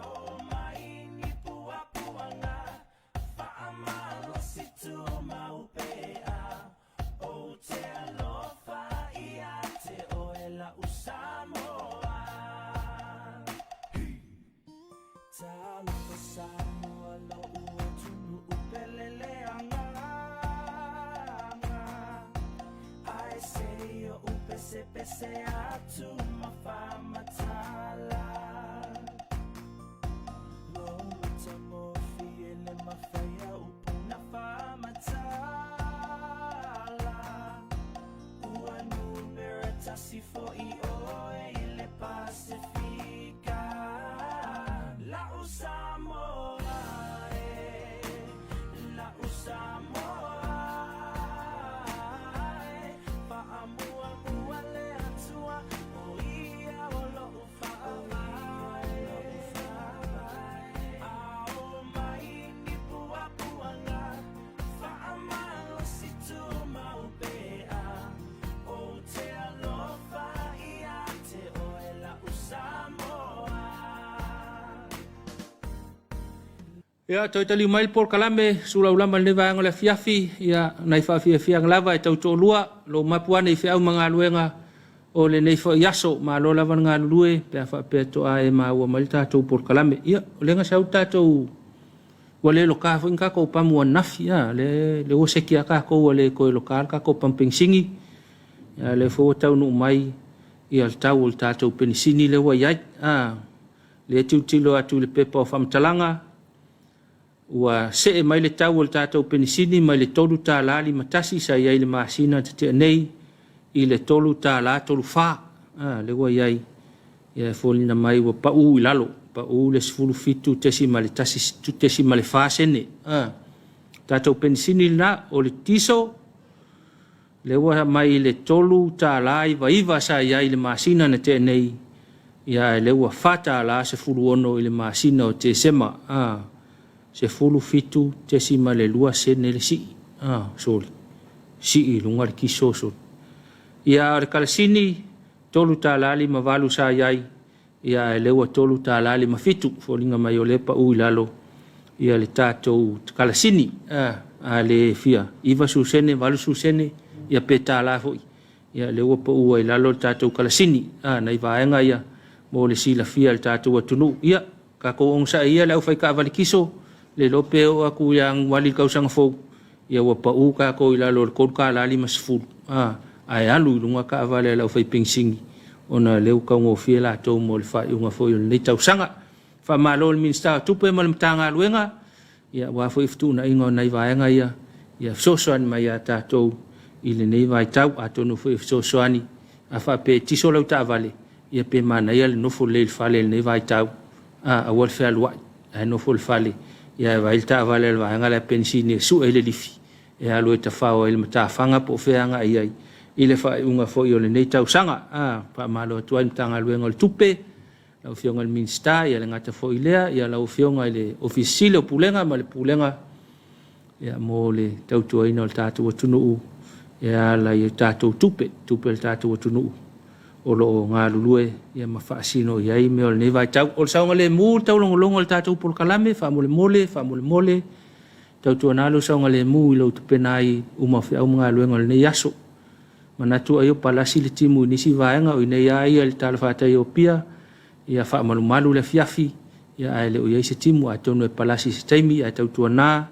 o mai ni puapuaga, faamalosi tumau pea, Ou te alofa ia te oe la'u Samoa. Talofa Samoa lo'u atunuu pele le agaga, Ae se i oʻu pesepese atu ma faamatala. Lou matagofie le mafai a upu na faamatala. Ua numera tasi fo'i oe i le Pasefika. La'u Samoa e, la'u Samoa e, faamuamua le Atua, o ia o lo'u Ia, toe taliu mai le polokalame, sulaulama i lenei vaega o le afiafi, ia, nai faafiafiaga lava e tau toalua, lou mapu ane i feau ma galuega o lenei foi aso. Malo lava le galulue pe a faapea toa e maua mai le tatou polokalame. Ia, o lea na sau le tatou, ua le loka foi ni tatou pamu ananafi, a, le, le ua seki a tatou ua le toe loka le tatou pamu penisini. Ia, lea foi ua taunuu mai ia le tau o le tatou penisini lea ua i ai. A, lea tilotilo atu i le pepa o faamatalaga, Ua see mai le tau o le tatou penisini mai le $3.51 sa i ai i le masina na tetea nei i le $3.34 lea ua i ai. Ia e foliga mai ua pau i lalo, pau le 17.1.4 sene. Tatou penisini lena, o le tiso lea ua mai i le $3.99 sa i ai i le masina na tea nei, ia ae lea ua $4.16 i le masina o Tesema, a, 17.2 sene le sii, a, soli, sii i luga le kiso, soli. Ia a o le kalasini, $3.58 sa i ai, ia ae lea ua $3.57, foliga mai o lea e pau i lalo ia le tatou kalasini. A, a le fia 90 sene, 80 sene, ia pe tala foi, ia lea ua pau ai i lalo le tatou kalasini. A, nai vaega ia mo le silafia e le tatou atunuu. Ia, tatou onosai ia le aufaitaavale kiso, le iloa pe oo atu ia Ianuari i le tausaga fou, ia ua pau tatou i lalo o le $3.50, a, ae alu i luga taavale a le aufaipenisini ona o lea ua taugofie latou mo le faaiuga foi o lenei tausaga. Faamalo i le Minisita o Tupe ma le Matagaluega, ia aua foi fetuunaiga o nai vaega ia, ia fesoasoani mai ia tatou i lenei vaitau. Atonu foi e fesoasoani a faapea e tiso lau taavale, ia pe manaia le nofo lelei i le fale i lenei vaitau, a aua le fealuai ae nofo i le fale, ia e vaai le taavale a le vaega lea penisini e sue ai le lifi e alu e tafao ai le matafaga po o fea agai i ai i le faaiuga foi o lenei tausaga. A faamalo atu ai le Matagaluega o le Tupe, lau Afioga i le Minisita, ia le gata foi lea, ia lau Afioga i le Ofisa Sili o Pulega ma le Pulega ia mo le tautuaina o le tatou atunuu e ala i tatou tupe, tupe a le tatou atunuu o lo o galulue ia ma faasino i ai mea o lenei vaitau. O le saogalemu, le taulogologo o le tatou polokalame, faamolemole, faamolemole, tautuana lou saogalemu i lou tapena ai uma o feau ma galuega o lenei aso. Manatu ai o palasi le timu i nisi vaega o i inei lava ia i le talafatai o Apia, ia faamalumalu le afiafi, ia ae le o i ai se timu, atonu e palasi i se taimi, ae tautuana,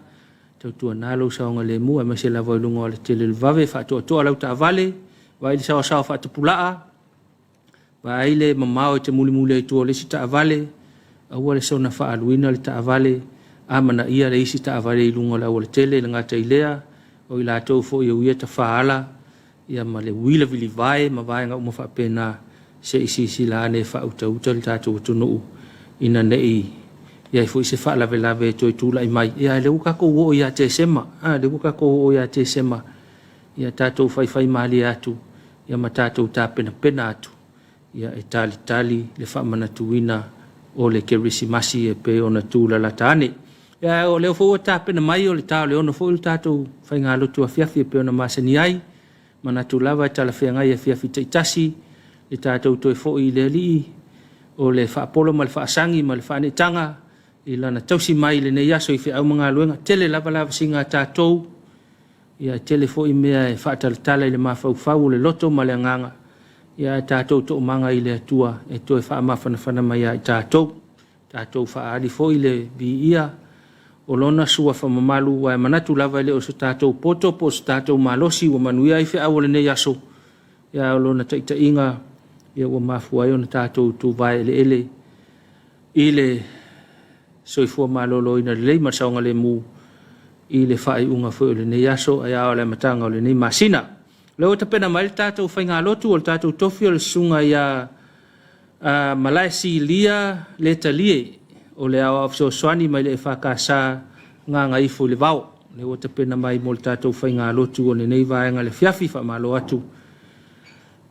tautuana lou saogalemu aemaise lava i luga o le tele o le vave, faatoatoa lau taavale, vaai le saoasaoa faatapulaa, vaai le mamao e te mulimuli ai i tua o le isi taavale, aua le soona faaaluina le taavale, amanaia le isi taavale i luga o le aualatele, e le gata i lea, o i latou foi e uia tafaala ia ma le uila vilivae ma vaega uma faapena, se i silasila ane e faautauta le tatou atunuu ina ne i i ai foi se faalavelave e toe tulai mai. Ia, lea ua tatou oo ia Tesema, a, lea ua tatou oo ia Tesema, ia tatou faifaimalie atu ia ma tatou tapenapena atu ia e talitali le faamanatuina o le Kerisimasi e pei ona tulalata ane. Ia, o lea foi ua tapena mai o le ta o le 6 foi le tatou faigalotu afiafi e pei ona masani ai. Manatu lava e talafeagai afiafi taitasi le tatou toe foi i le Alii o le faapolo ma le faasagi ma le faaneetaga i lana tausi mai i lenei aso i feau ma galuega. Tele lava lavasiga a tatou, ia e tele foi mea e faatalatala i le mafaufau o le loto ma le agaga, ia ae tatou toomaga i le Atua e toe faamafanafana mai ia i tatou. Tatou faaali foi le viia o lona suafa mamalu, aua e manatu lava e le o so tatou poto po o so tatou malosi ua manuia ai feau o lenei aso, ia a o lona taitaiga ia ua mafua ai ona tatou tuvae eleele i le soifua maloloina lelei ma le saogalemu i le faaiuga foi o lenei aso ae a o le amataga o lenei masina. O lea ua tapena mai le tatou faigalotu o le tatou tofi o le susuga ia Malaesilia Letalie o le aoao fesoasoani mai le EFKS Gagaifo i le Vao. O lea ua tapena mai mo le tatou faigalotu o lenei vaega i le afiafi. Faamalo atu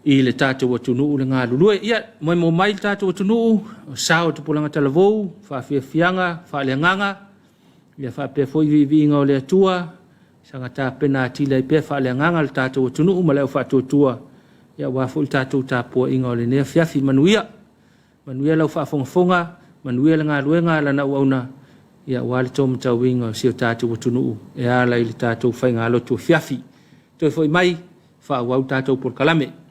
i le tatou atunuu le galulue. Ia, moemo mai le tatou atunuu, o sao o tupulaga talavou, faafiafiaga, faaleagaga, ia faapea foi viiviiga o le Atua, saga tapena atili ai pea faaleagaga le tatou atunuu ma le au faatuatua, ia aua foi le tatou tapuaiga o lenei afiafi. Manuia, manuia lau faafogafoga, manuia le galuega a lana auauna, ia aua le taumatauina o si o tatou atunuu e ala i le tatou faigalotu afiafi. Toe foi mai, faaauau le tatou polokalame.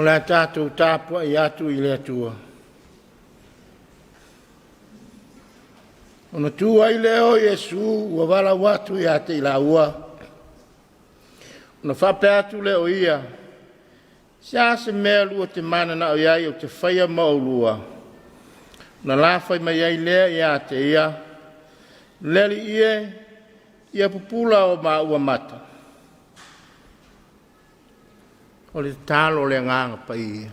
le a tatou tapuai atu i le Atua. Ona tu ai lea o Iesu ua valaau atu ia te i laua, ona faapea atu lea o ia, se a se mea lua te mananao i ai ou te faia mo oulua? Ona la fai mai ai lea ia te ia, le Alii e, ia pupula o maua mata. O le tatalo le Agaga Paia.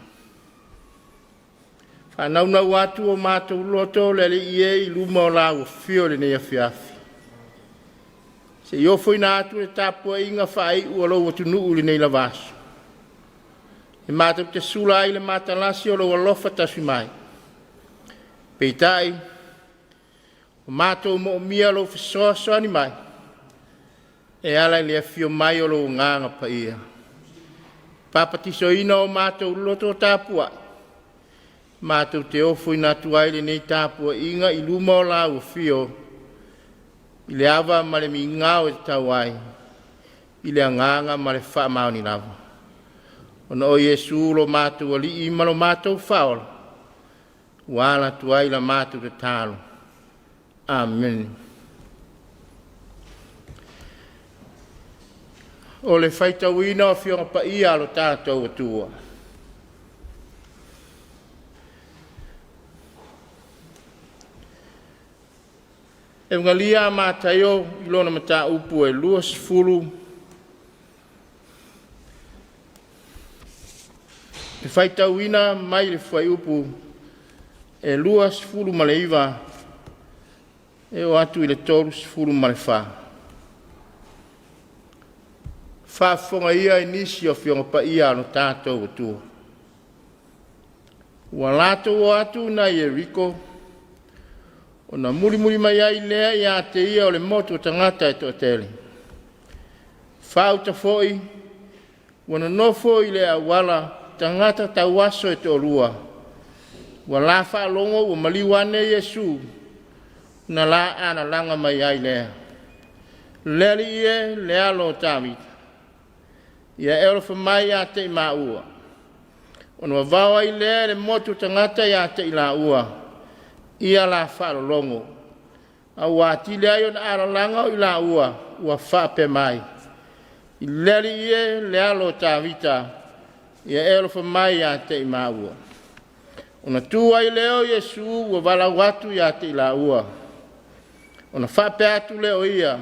Faanaunau atu o matou loto le Alii e i luma o lau afio i lenei afiafi. Se i ofoina atu le tapuaiga faaiu a lou atunuu i lenei lava aso. E matou te sula ai le matalasi o lou alofa tasi mai. Peitai, ua matou moomia lou fesoasoani mai e ala i le afio mai o lou Agaga Paia. Papatisoina o matou loto tapuai, matou te ofoina atu ai lenei tapuaiga i luma o lau afio i le ava ma le migao e tatau ai i le agaga ma le faamaoni lava. Ona o Iesu lo matou Alii ma lo matou Faaola, ua ala atu ai la matou tatalo. Amene. O le faitauina o Afioga Paia a lo tatou Atua. Eugalia a Mataio i lona mataupu e 20, e faitauina mai le fuaiupu e 29 e oo atu i le 34. Faafofoga ia i nisi o Afioga Paia a lo tatou Atua. Ua latou o atu i nai Ieriko, ona mulimuli mai ai lea ia te ia o le motu o tagata e toatele. Faauta foi ua nonofo i le auala tagata tauaso e toalua, ua la faalogo ua maliu ane Iesu, na la alalaga mai ai lea. Le Alii e, le alo o Tavita, ia e alofa mai ia te i maua. Ona vavao ai lea e le motu o tagata ia te i laua, ia la faalologo, a ua atili ai ona alalaga o i laua ua faapea mai, Le Alii e, le alo o Tavita, ia e alofa mai ia te i maua. Ona tu ai lea o Iesu ua valaau atu ia te i laua, ona faapea atu lea o ia,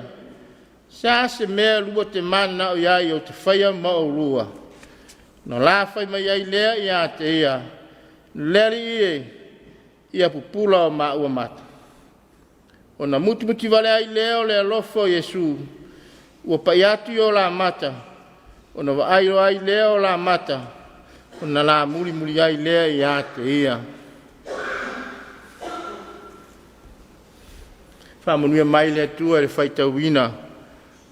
se a se mea lua te mananao i ai ou te faia mo oulua? Ona la fai mai ai lea ia te ia, le Alii e, ia pupula o maua mata. Ona mutimuti vale ai lea o le alofa o Iesu, ua pai atu i o la mata, ona vaai ai lea o la mata, ona la mulimuli ai lea ia te ia. Faamanuia mai le Atua i le faitauina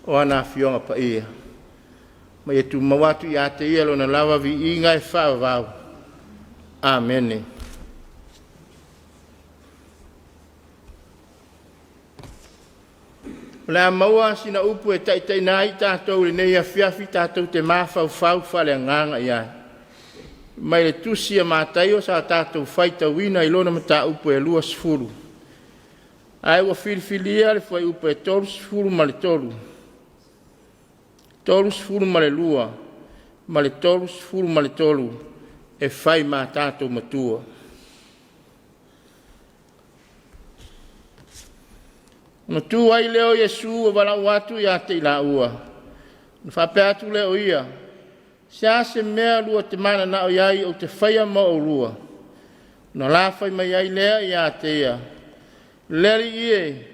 o ana Afioga Paia, ma ia tumau atu ia te Ia lona lava viiga e faavavau. Amene. O le a maua sina upu e taitaiina ai tatou i lenei afiafi tatou te mafaufau faaleagaga i ai. Mai le tusi a Mataio sa tatou faitauina i lona mataupu e 20, ae ua filifilia le fuaiupu e 33, 32 ma le 33 e fai ma tatou matua. Ona tu ai lea o Iesu ua valaau atu ia te i laua, ona faapea atu lea o ia, se a se mea lua te mananao i ai ou te faia mo oulua? Ona la fai mai ai lea ia te ia, le Alii e,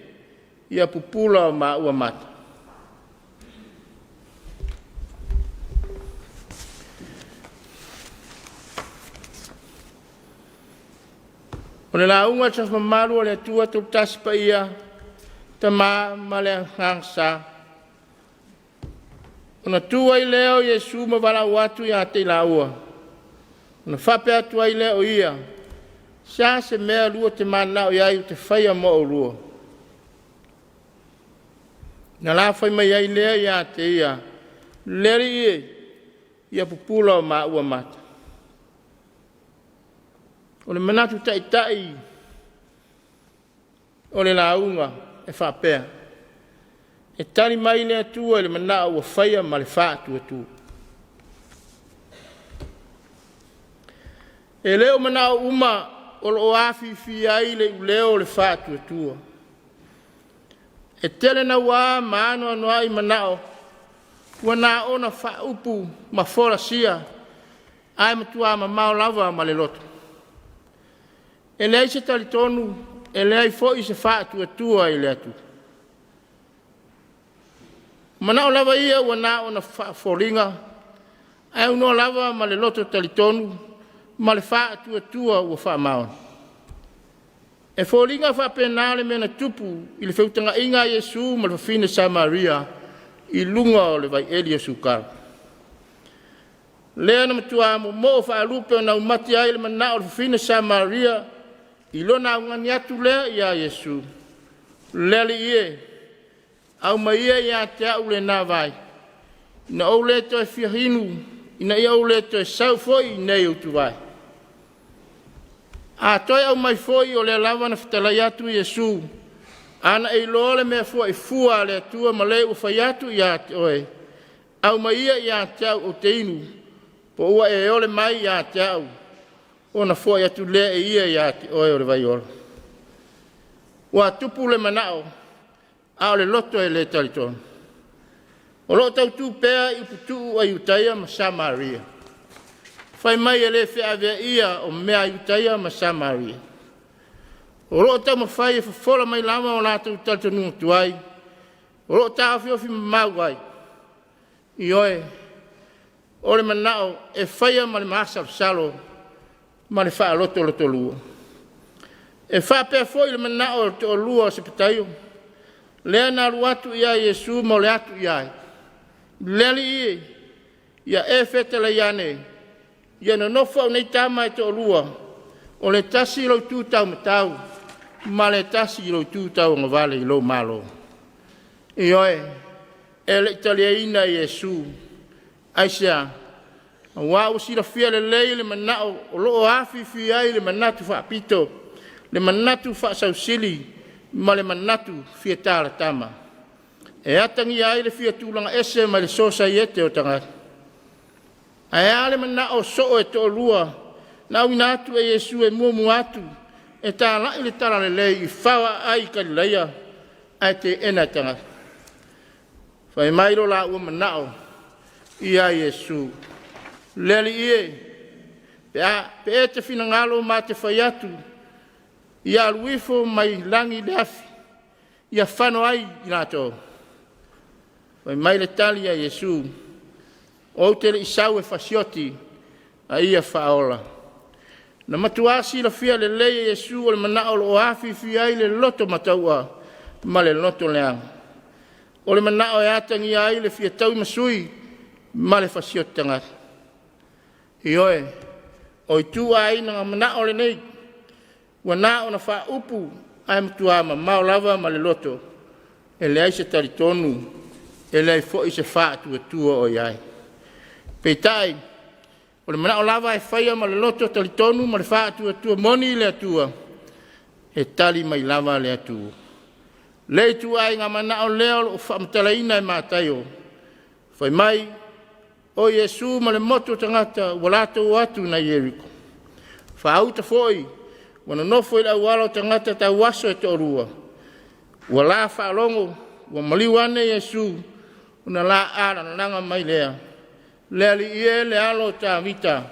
ia pupula o maua mata. O le lauga a le mamalu o le Atua Tolotasi Paia, Tama ma le Agaga Sa. Ona tu ai lea o Iesu ma valaau atu ia te i laua, ona faapea atu ai lea o ia, se a se mea lua te mananao i ai ou te faia mo oulua? Na la fai mai ai lea ia te ia, le Alii e, ia pupula o maua mata. O le manatu taitai o le lauga e faapea, e tali mai le Atua i le manao ua faia ma le faatuatua. E le o manao uma o lo o afifi ai le iuleo o le faatuatua. E tele naua ma anoanoai manao ua na ona faaupu ma folasia ae matua mamao lava ma le loto. E leai se talitonu, e leai foi se faatuatua i le Atua. O manao lava ia ua na ona faafoliga ae aunoa lava ma le loto talitonu ma le faatuatua ua faamaoni. E foliga faapena le mea na tupu i le feutagaiga a Iesu ma le fafine Samaria i luga o le vaieli o Sukara. Lea na matua momoo faalupe ona aumati ai le manao o le fafine Samaria i lona augani atu lea ia Iesu, “Le Alii e, aumai ia ia te au lena vai, ina ou le toe fia inu, ina ia ou le toe sau foi i inei e utuvai.” A toe aumai foi o lea lava na fetalai atu Iesu, “Ana e iloa le mea fuaifua a le Atua ma le ua fai atu ia te oe, aumai ia ia te au ou te inu, po ua e ole mai ia te au, ona foai atu lea e ia ia te oe o le vai ola.” Ua tupu le manao, a o le loto e le talitonu. O lo o tautu pea i uputuu a Iutaia ma Samaria. Fai mai e le feaveaia o mea a Iutaia ma Samaria. O lo o taumafai e fofola mai lava o latou talitonuga tuai, o lo o taofiofi mamau ai. Ioe, o le manao e faia ma le masalosalo ma le faalotolotolua. E faapea foi le manao o le toalua o Sepetaio, lea na alu atu ia Iesu ma ole atu i ai, “Le Alii e, ia e fetalai ane, ia nonofo au nei tama e toalua, o le tasi i lou itu taumatau, ma le tasi i lou itu tauagavale i lou Malo.” Ioe, e le i taliaina e Iesu. Aisea? Aua ua silafia lelei le manao o lo o afifi ai le manatu faapito, le manatu faasausili ma le manatu fia talatama. E atagia ai le fia tulaga ese mai le sosaiete o tagata. Ae a le manao soo e toalua na auina atu e Iesu e muamua atu e talai le talalelei i faoaaai i Kalilaia ae teena e tagata. Fai mai lo laua manao ia Iesu, “Le Alii e, pe a, e te finagalo ma te fai atu, ia alu ifo mai lagi le afi, ia fano ai i latou.” Fai mai le tali a Iesu, “Ou te le i sau e fasioti, a ia faaola.” Na matua silafia lelei e Iesu o le manao o lo o afifi ai le loto mataua ma le loto leaga. O le manao e atagia ai le fia tauimasui ma le fasioti tagata. Ioe, o ituaiga manao lenei, ua na ona faaupu ae matua mamao lava ma le loto, e leai se talitonu, e leai foi se faatuatua o i ai. Peitai, o le manao lava e faia ma le loto talitonu ma le faatuatua moni i le Atua, e tali mai lava le Atua. Le ituaiga manao lea o lo o faamatalaina e Mataio. Fai mai, o Iesu ma le motu o tagata ua latou o atu nai Ieriko. Faauta foi, ua nonofo i le auala o tagata tauaso e toalua. Ua la faalogo, ua maliu ane Iesu, ona la alalaga mai lea. “Le Alii e, le alo o Tavita,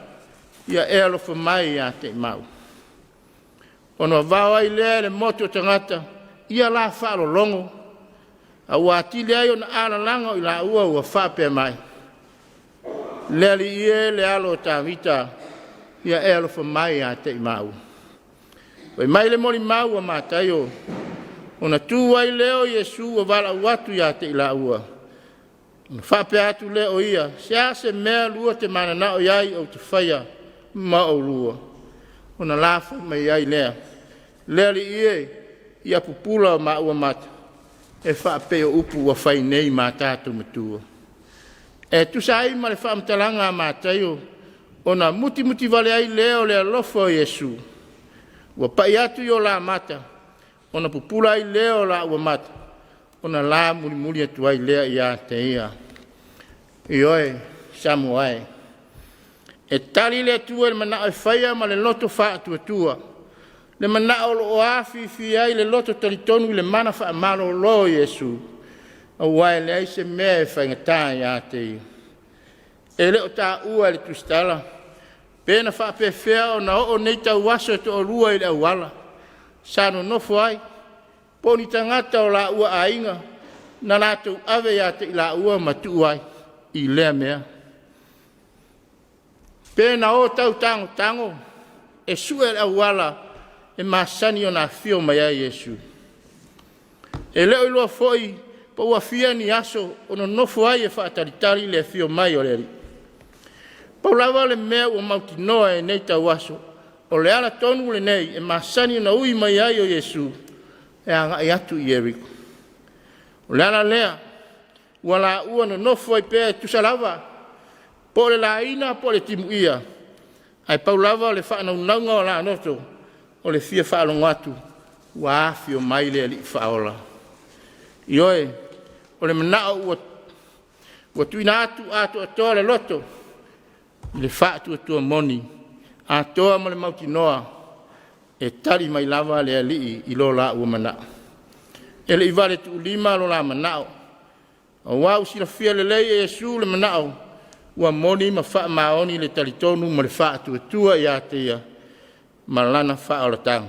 ia e alofa mai ia te mau.” Ona vavao ai lea e le motu o tagata, ia la faalologo, a ua atili ai ona alalaga o i laua ua faapea mai, “Le Alii e, le alo o Tavita, ia e alofa mai ia te i maua.” Fai mai le molimau a Mataio, ona tu ai lea o Iesu ua valaau atu ia te i laua. Ona faapea atu lea o ia, “Se a se mea lua te mananao i ai ou te faia ma oulua?” Ona la fai mai ai lea, “Le Alii e, ia pupula o maua mata,” e faapei o upu ua fai nei ma tatou matua. E tusa ai ma le faamatalaga a Mataio, ona mutimuti vale ai lea o le alofa o Iesu. Ua pa'i atu i o la mata, ona pupula ai lea o la ua mata, ona la mulimuli atu ai lea ia te ia. Ioe, Samoa e. E tali le Atua i le manao e faia ma le loto faatuatua, le manao o lo o afifi ai le loto talitonu i le mana faamalolo o Iesu, aua e leai se mea e faigata ia te Ia. E le o taua e le tusitala pe na faapefea ona oo nei tauaso e toalua i le auala sa nonofo ai, po o ni tagata o laua aiga na latou ave ia te i laua ma tuu ai i lea mea. Pe na o tau tagotago e sue le auala e masani ona afio mai ai Iesu. E le o iloa foi po ua fia ni aso o nonofo ai e faatalitali le afio mai o le Alii. Pau lava le mea ua mautinoa e nei tauaso, o le ala tonu lenei e masani ona ui mai ai o Iesu e agai atu i Ieriko. O le ala lea ua laua nonofo ai pea e tusa lava po o le laina po o le timuia, ae pau lava le faanaunauga o la loto, o le fia faalogo atu ua afio mai le Alii Faaola. Ioe, o le manao ua tuuina atu atoatoa le loto i le faatuatua moni, atoa ma le mautinoa e tali mai lava le Alii i lo la ua manao. E le i valetuulima lo la manao, aua ua silafia lelei e Iesu le manao ua moni ma faamaoni le talitonu ma le faatuatua ia te Ia ma lana faaolataga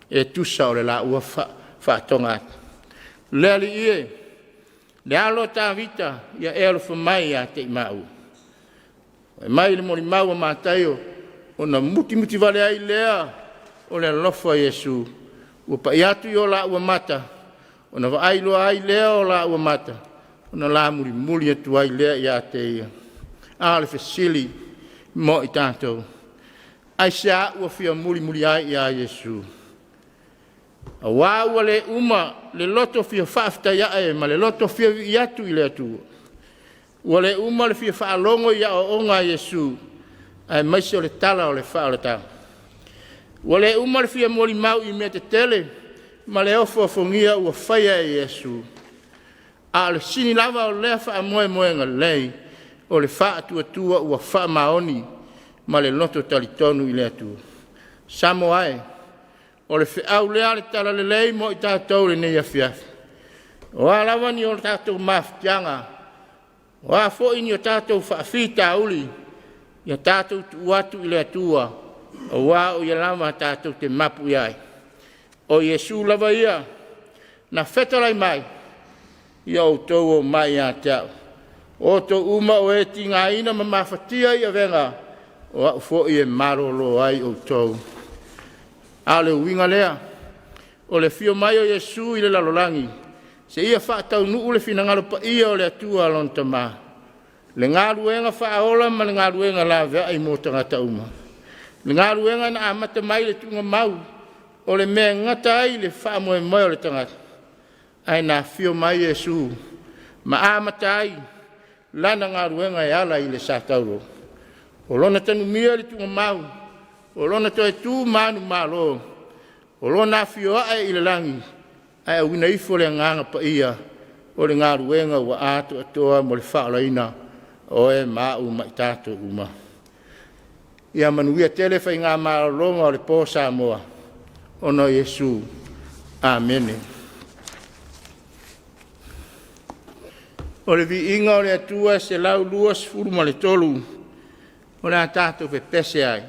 e tusa o le laua faatoga atu. Le Alii e, le Alo o Tavita, ia e alofa mai ia te i maua. Fai mai le molimau a Mataio, ona mutimuti vale ai lea o le alofa o Iesu, ua pai atu i o laua mata, ona vaai loa ai lea o laua mata, ona la mulimuli atu ai lea ia te ia. A o le fesili mo i tatou, aisea ua fia mulimuli ai ia Iesu? Aua ua le uma le loto fia faafetai ae ma le loto fia vivii atu i le Atua. Ua le uma le fia faalogo i aoaoga a Iesu, aemaise o le tala o le faaolataga. Ua le uma le fia molimau i mea tetele ma le ofoofogfia ua faia e Iesu. A o le sini lava o lea faamoemoega lelei, o le faatuatua ua faamaoni ma le loto talitonu i le Atua. Samoa e, o le feau lea a le Talalelei mo i tatou i lenei afiafi. O a lava ni o tatou mafutiaga, o a foi ni o tatou faafitauli, ia tatou tuu atu i le Atua, aua o Ia lava tatou te mapu i ai. O Iesu lava ia na fetalai mai, “Ia outou omai ia te a'u, o outou uma o e tigaina ma mafatia i avega, o a'u foi e malōlō ai outou.” A o le uiga lea o le afio mai o Iesu i le lalolagi seia faataunuu le finagalo paia o le Atua lona Tama, le galuega faaola ma le galuega laveai mo tagata uma, le galuega na amata mai le tuugamau o le mea e gata ai le faamoemoe o le tagata, ae na afio mai Iesu ma amata ai lana galuega e ala i le sa taulo. O lona tanumia i le tuugamau, o lona toe tu manumalo, o lona afio ae i le lagi ae auina ifo le Agaga Paia, o le galuega ua atoatoa mo le faaolaina o e ma au ma i tatou uma. Ia manuia tele faigamalologa o le po Samoa, ona o Iesu. Amene. O le viiga o le Atua e 123, o le a tatou pepese ai.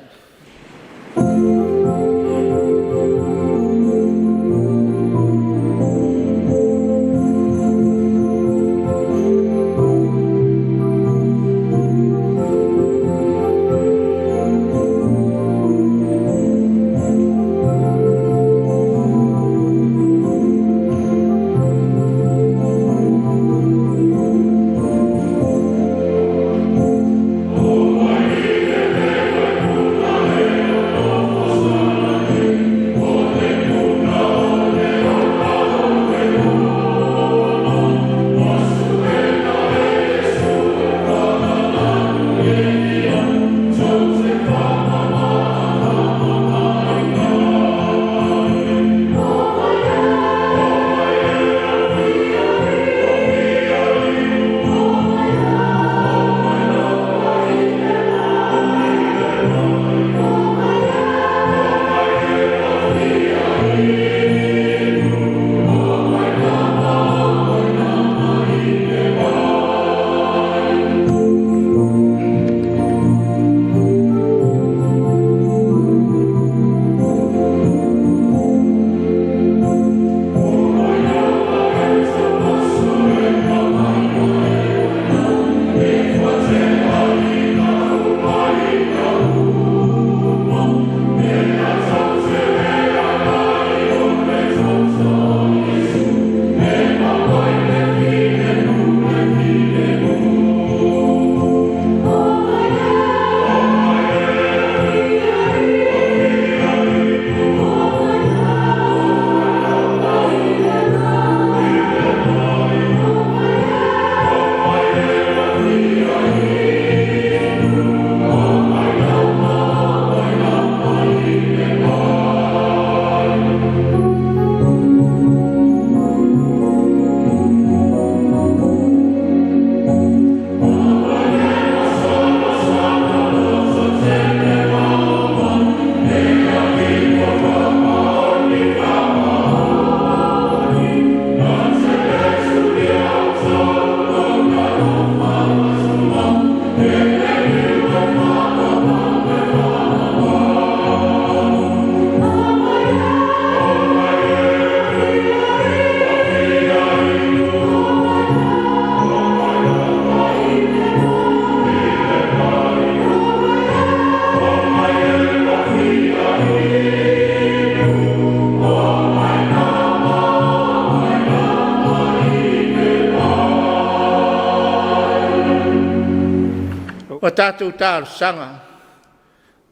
tatou talosaga,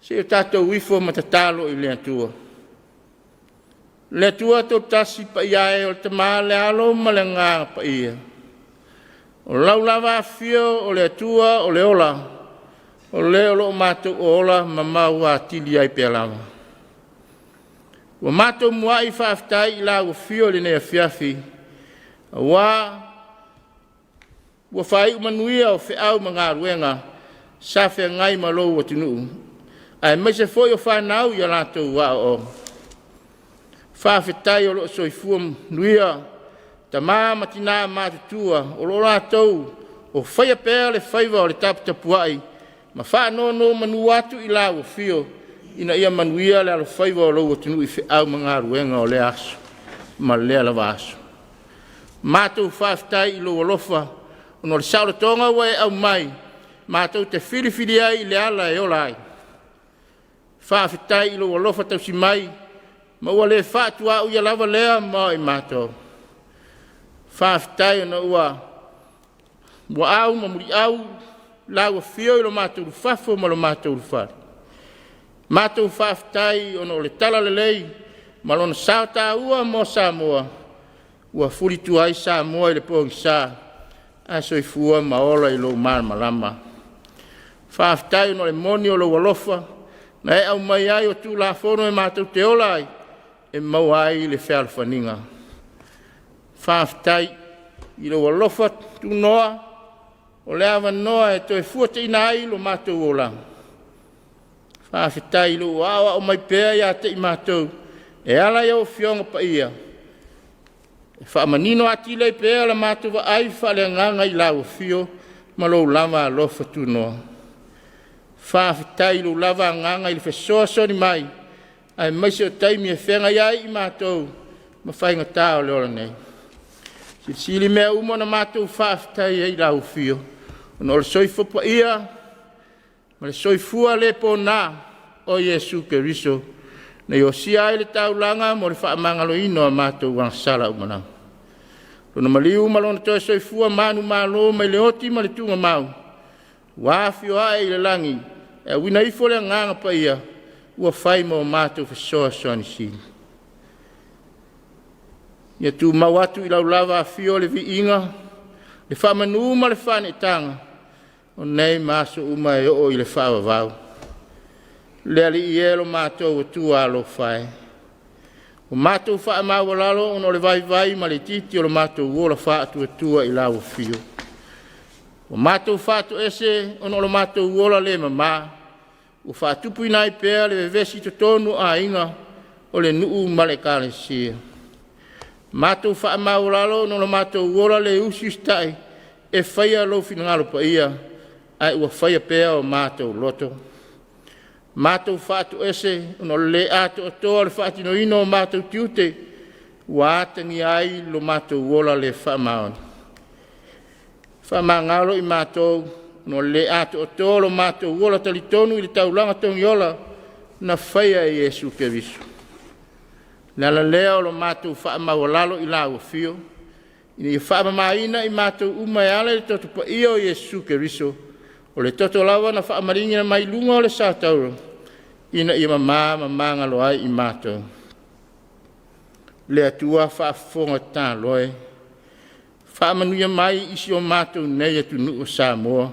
se i o tatou ifo ma tatalo i le Atua. Le Atua Toatasi Paia e o le Tama, le Alo ma le Agaga Paia, o lau lava afifio o le Atua o le ola, o le o lo o matou ola ma mau atili ai pea lava. Ua matou muai faafetai i lau afio i lenei afiafi, aua ua faaiu manuia o feau ma galuega sa feagai ma lou atunuu, aemaise foi o fanau i a latou aoaoga. Faafetai o lo o soifua manuia tama ma tina matutua o lo o latou o faia pea le faiva o le taputapuai ma faanonomanu atu i lau afio ina ia manuia le alofaiva o lou atunuu i feau ma galuega o lea aso ma lea lava aso. Matou faafetai i lou alofa ona o le saolotoga ua e aumai matou te filifili ai i le ala e ola ai. Faafetai i lou alofa tausi mai ma ua le faatuauia lava lea mo i matou. Faafetai ona ua muaau ma muliau lau afio i lo matou ulufafo ma lo matou ulufale. Matou faafetai ona o le talalelei ma lona sao taua mo Samoa ua fulitua ai Samoa i le pogisa ae soifua ma ola i lou malamalama. Faafetai ona o le moni o lou alofa na e aumaia ai o Tulafono e matou te ola ai, e maua ai le fealofaniga. Faafetai i lou alofa tunoa o le avanoa e toe fuataiina ai lo matou olaga. Faafetai i lou aoao mai pea ia te i matou e ala i au Afioga Paia, e faamanino atili ai pea la matou vaai faaleagaga i lau afio ma lou lava alofa tunoa. Faafetai i lou lava Agaga i le fesoasoani mai aemaise o taimi e feagai ai i matou ma faigata o le ola nei. Silisili mea uma ona matou faafetai ai i lau Afio ona o le soifua paia ma le soifua le pona o Iesu Keriso na e osia ai le taulaga mo le faamagaloina o a matou agasala uma lava. Lona maliu ma Lona toe soifua manumalo mai le oti ma le tuugamau ua afio ae i le lagi e auina ifo le Agaga Paia ua fai mo matou fesoasoani sili. Ia tumau atu i lau lava afio le viiga, le faamanu ma le faaneetaga o nei ma aso uma e oo i le faavavau. Le Alii e, lo matou Atua alofa e, ua matou faamaualalo ona o le vaivai ma le itiiti o lo matou ola faatuatua i lau Afio. Ua matou faatoese ona o lo matou ola le mama ua faatupuina ai pea le vevesi i totonu o aiga, o le nuu ma le Ekalesia. Matou faamaualalo ona o lo matou ola le usiusitai e faia lou finagalo paia, ae ua faia pea o matou loto. Matou faatoese ona o le le atoatoa o le faatinoina o matou tiute ua atagia ai lo matou ola le faamaoni. Faamagalo i matou ona o le le atoatoa o lo matou ola talitonu i le taulaga togiola na faia e Iesu Keriso. O le ala lea o lo matou faamaualalo i lau Afio, ina ia faamamaina i matou uma e ala i le toto paia o Iesu Keriso, o le toto lava na faamaligi mai luga o le satauro ina ia mama ma magalo ai i matou. Le Atua faafofoga tatalo e, faamanuia mai i si o matou nei atunuu o Samoa,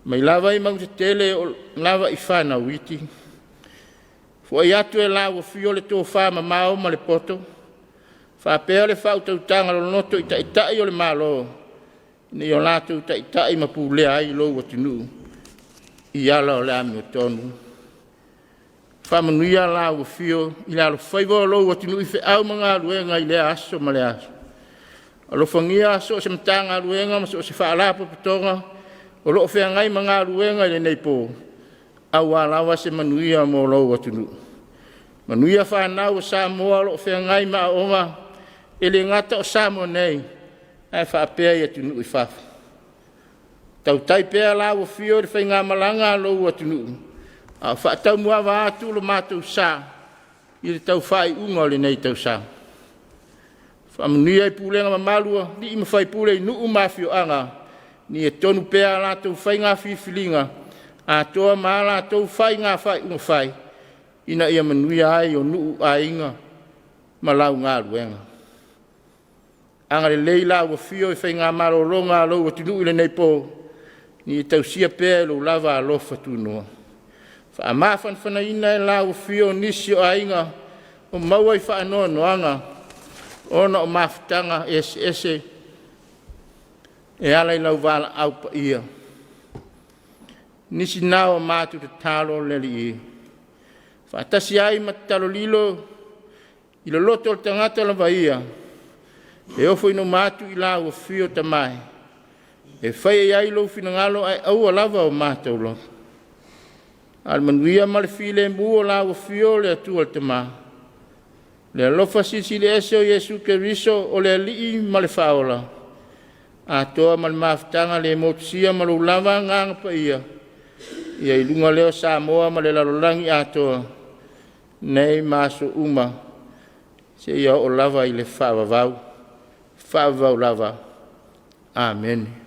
mai lava i mauga tetele e oo lava i fanau iti. Foai atu e lau Afio le tofamamao ma le poto faapea le faautautaga loloto i Taitai o le Malo ina ia latou taitai ma pulea ai lou atunuu i ala o le amiotonu. Faamanuia lau Afio i le alofaiva o lou atunuu i feau ma galuega i lea aso ma lea aso. Alofagia so o se Matagaluega ma so o se Faalapotopotoga o lo o feagai ma galuega i lenei po, aua lava se manuia mo lou atunuu. Manuia fanau a Samoa o lo o feagai ma aoaoga, e le gata o Samoa nei ae faapea i atunuu i fafo. Tautai pea lau Afio i le faigamalaga a lou atunuu a o faataumuaava atu lo matou sa i le tau faaiuga o lenei tausaga. Faamanuia i pulega mamalu a alii ma faipule i nuu ma afioaga ina ia tonu pea a latou faiga filifiliga. atoa ma a latou faiga faaiuga fai, ina ia manuia ai o nuu, aiga ma lau galuega. Agalelei lau afio i faiga malologa a lou atunuu i lenei po, ia tausia pea e lou lava alofa tunoa. Faamafanafanaina e lau afio nisi o aiga o maua i faanoanoaga ona o mafutaga eseese e ala i lau valaau paia. Nisi na o matou tatalo le Alii e, faatasi ai ma tatalo lilo i le loto o le tagata lava ia, e ofo ina atu i lau afio Tama e, e faia i ai lou finagalo ae aua lava o matou loto. A o le manuia ma le filemu o lau afio le Atua le Tama, le alofa Silisili Ese o Iesu Keriso o le Alii ma le Faaola, atoa ma le mafutaga le motusia ma lou lava Agaga Paia, ia i luga lea o Samoa ma le lalolagi atoa, nei ma aso uma, seia oo lava i le faavavau, faavavau lava. Amene.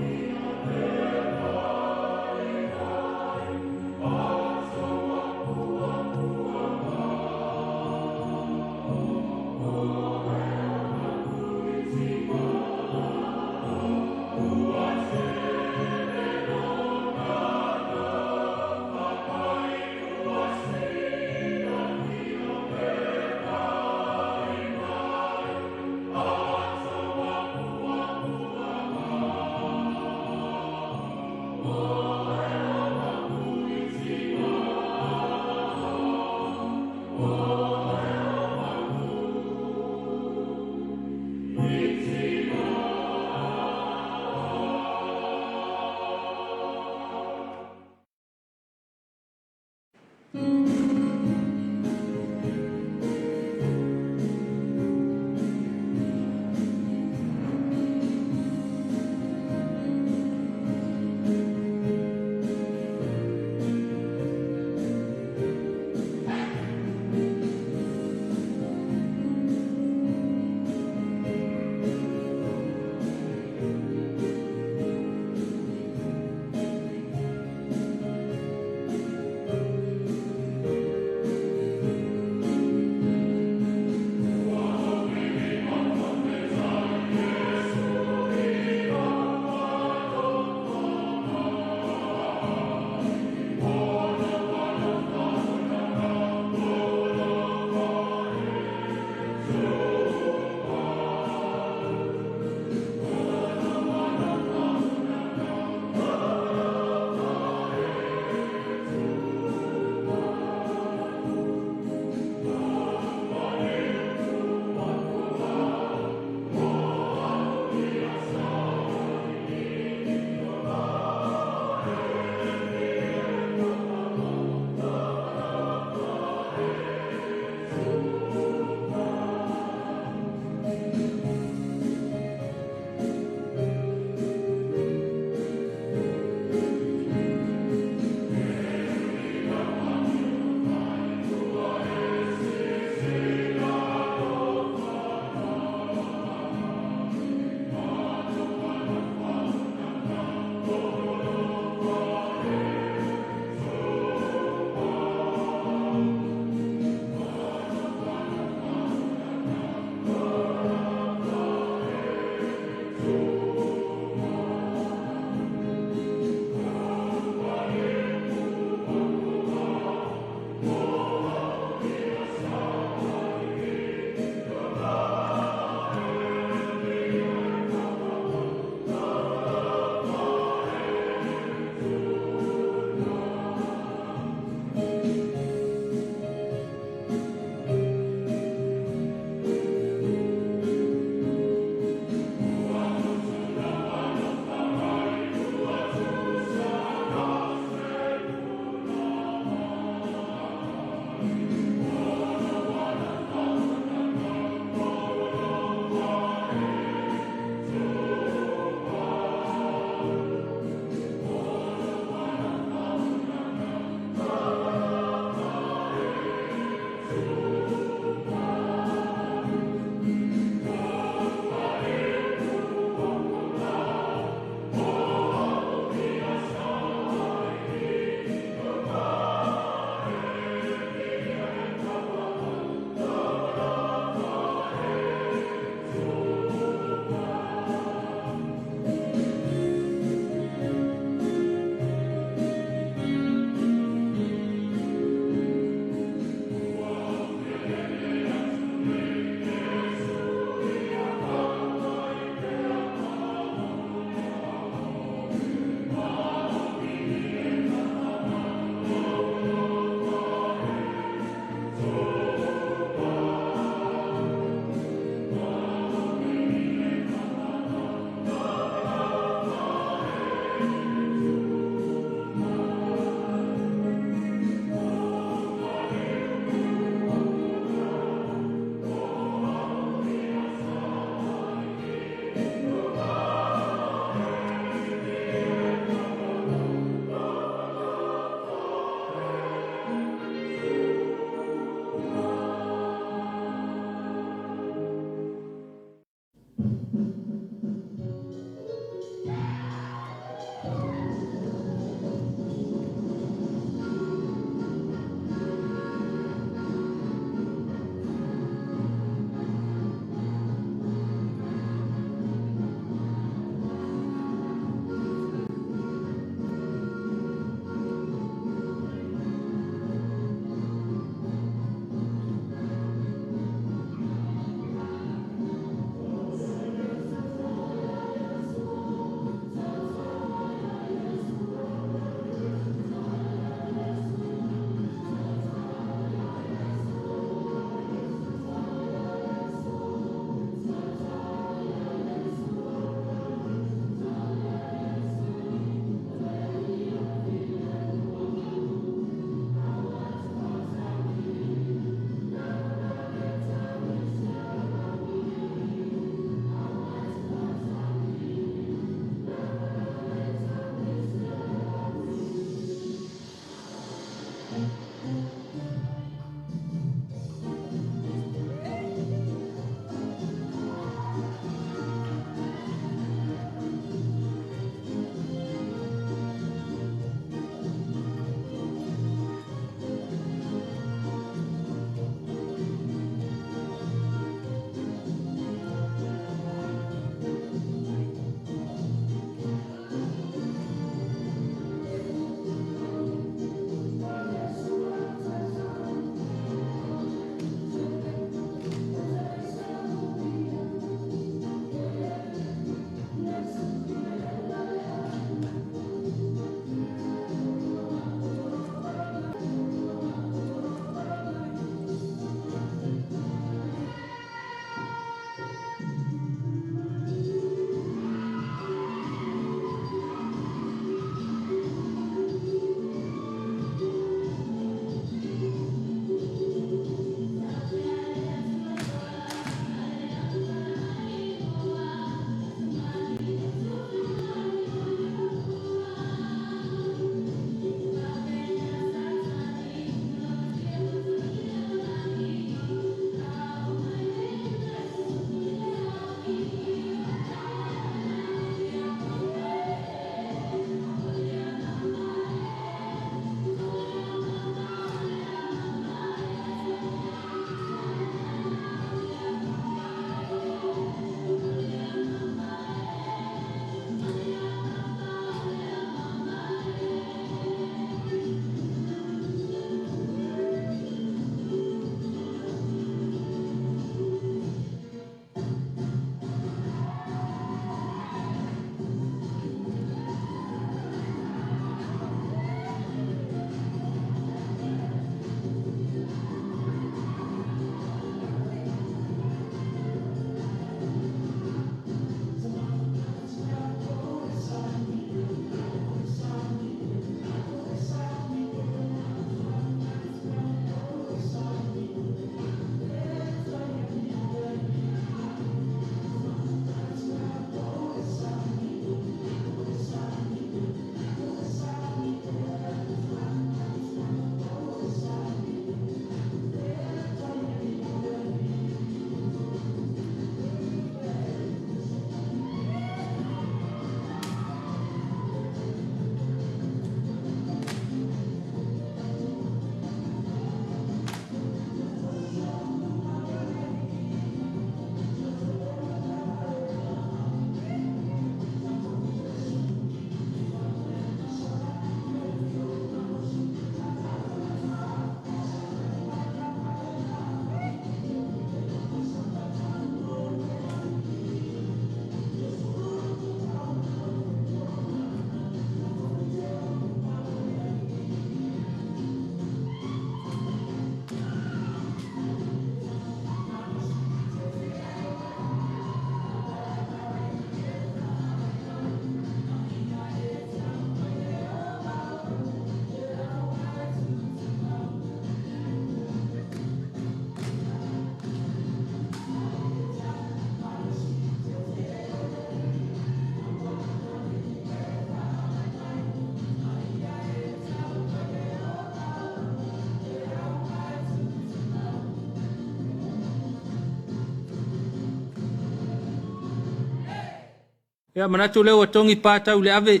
Ia manatu lea ua togi patau le ave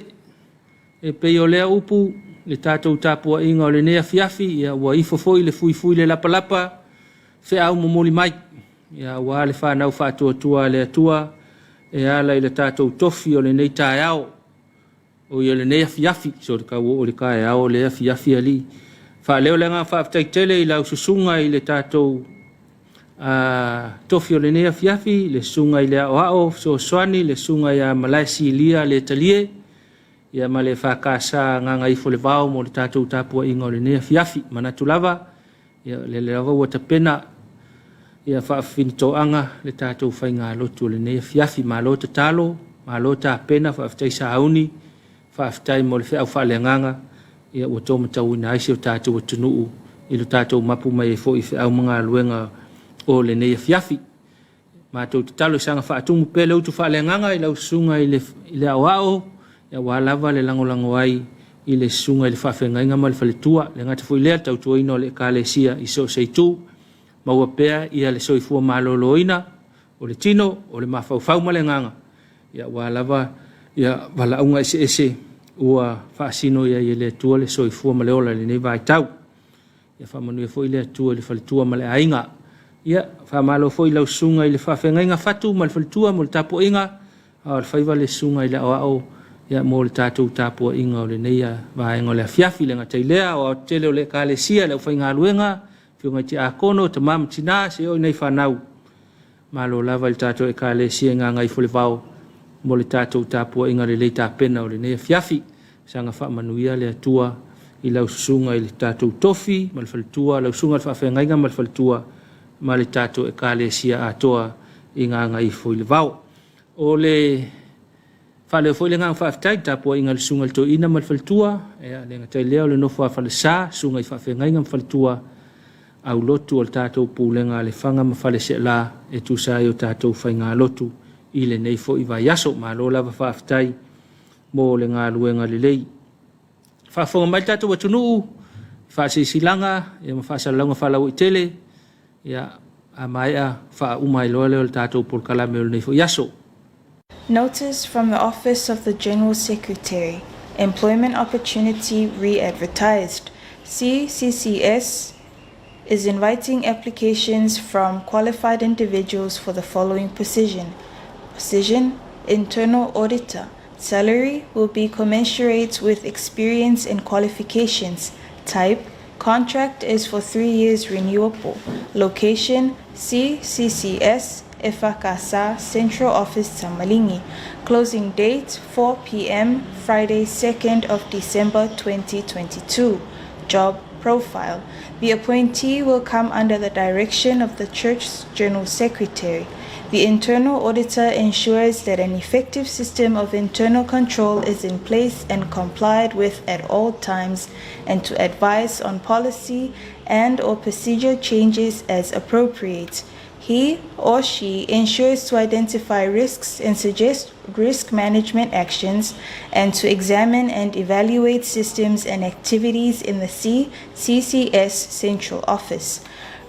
e pei o lea upu le tatou tapuaiga o lenei afiafi, ia ua ifo foi le fuifui le lapalapa feau momoli mai ia aua le fanau faatuatua a le Atua e ala i le tatou tofi o lenei taeao o ia lenei afiafi so le tau oo i le taeao o le afiafi alii. Faaleo le agaga faafetai tele i lau susuga i le tatou tofi o lenei afiafi, le susuga i le Aoao Fesoasoani, le susuga ia Malae Silia le Talie, ia ma le EFKS Gagaifolevao mo le tatou tapuaiga o lenei afiafi. Manatu lava, ia o lea lava ua tapena ia faafinitoaga le tatou faigalotu o lenei afiafi. Malo tatalo, malo tapena, faafetai sauni, faafetai mo le feau faaleagaga ia ua to matauina ai si o tatou atunuu i lo tatou mapu mai ai foi i feau ma galuega o lenei afiafi. Matou tatalo i saga faatumu pea le utu faaleagaga i lau susuga i le aoao, aua lava le lagolago ai i le susuga i le faafeagaiga ma le faletua. E le gata foi i lea, tautuaina o le Ekalesia i so o se itu. Maua pea ia le soifua maloloina o le tino, o le mafaufau ma le agaga, ia aua lava ia valaauga eseese ua faasino i ai e le Atua le soifua ma le ola i lenei vaitau. Ia faamanuia foi le Atua i le faletua ma le aiga. Ia, faamalo foi i lau susuga i le faafeagaiga Fatu ma le faletua mo le tapuaiga, a o le faiva le susuga i le aoao ia mo le tatou tapuaiga o lenei vaega o le afiafi. E le gata i lea, o aoaotetele o le Ekalesia, le aufaigaluega, afioga i tiakono, tama ma tina, seia oo i nai fanau. Malo lava i le tatou Ekalesia i Gagaifoolevao mo le tatou tapuaiga lelei tapena o lenei afiafi. Saga faamanuia le Atua i lau susuga i le tatou tofi ma le faletua, lau susuga i le faafeagaiga ma le faletua ma le tatou Ekalesia atoa i Gagaifoolevao. O le faaleo foi le agaga faafetai i le tapuaiga a le susuga i le toeaina ma le faletua, ia le gata i lea o le nofo a falesa, susuga i faafeagaiga ma faletua, aulotu o le tatou pulega a Lefaga ma Faleaseela e tusa ai o tatou faigalotu i lenei foi vaiaso. Malo lava faafetai mo le galuega lelei. Faafofoga mai le tatou atunuu i faasilasilaga ma faasalalauga faalauaitele, ia, a maea faauma ai loa lea o le tatou polokalame o lenei foi aso. Notice from the Office of the General Secretary, Employment Opportunity Re-Advertised. CCCS is inviting applications from qualified individuals for the following position. Position, Internal Auditor. Salary will be commensurate with experience and qualifications. Type, contract is for 3 years renewable. Location, CCCS, EFAKASA, Central Office, Tamalingi. Closing date, 4 p.m., Friday, 2nd of December 2022. Job profile. The appointee will come under the direction of the Church's General Secretary. The internal auditor ensures that an effective system of internal control is in place and complied with at all times, and to advise on policy and or procedure changes as appropriate. He or she ensures to identify risks and suggest risk management actions, and to examine and evaluate systems and activities in the CCCS Central Office.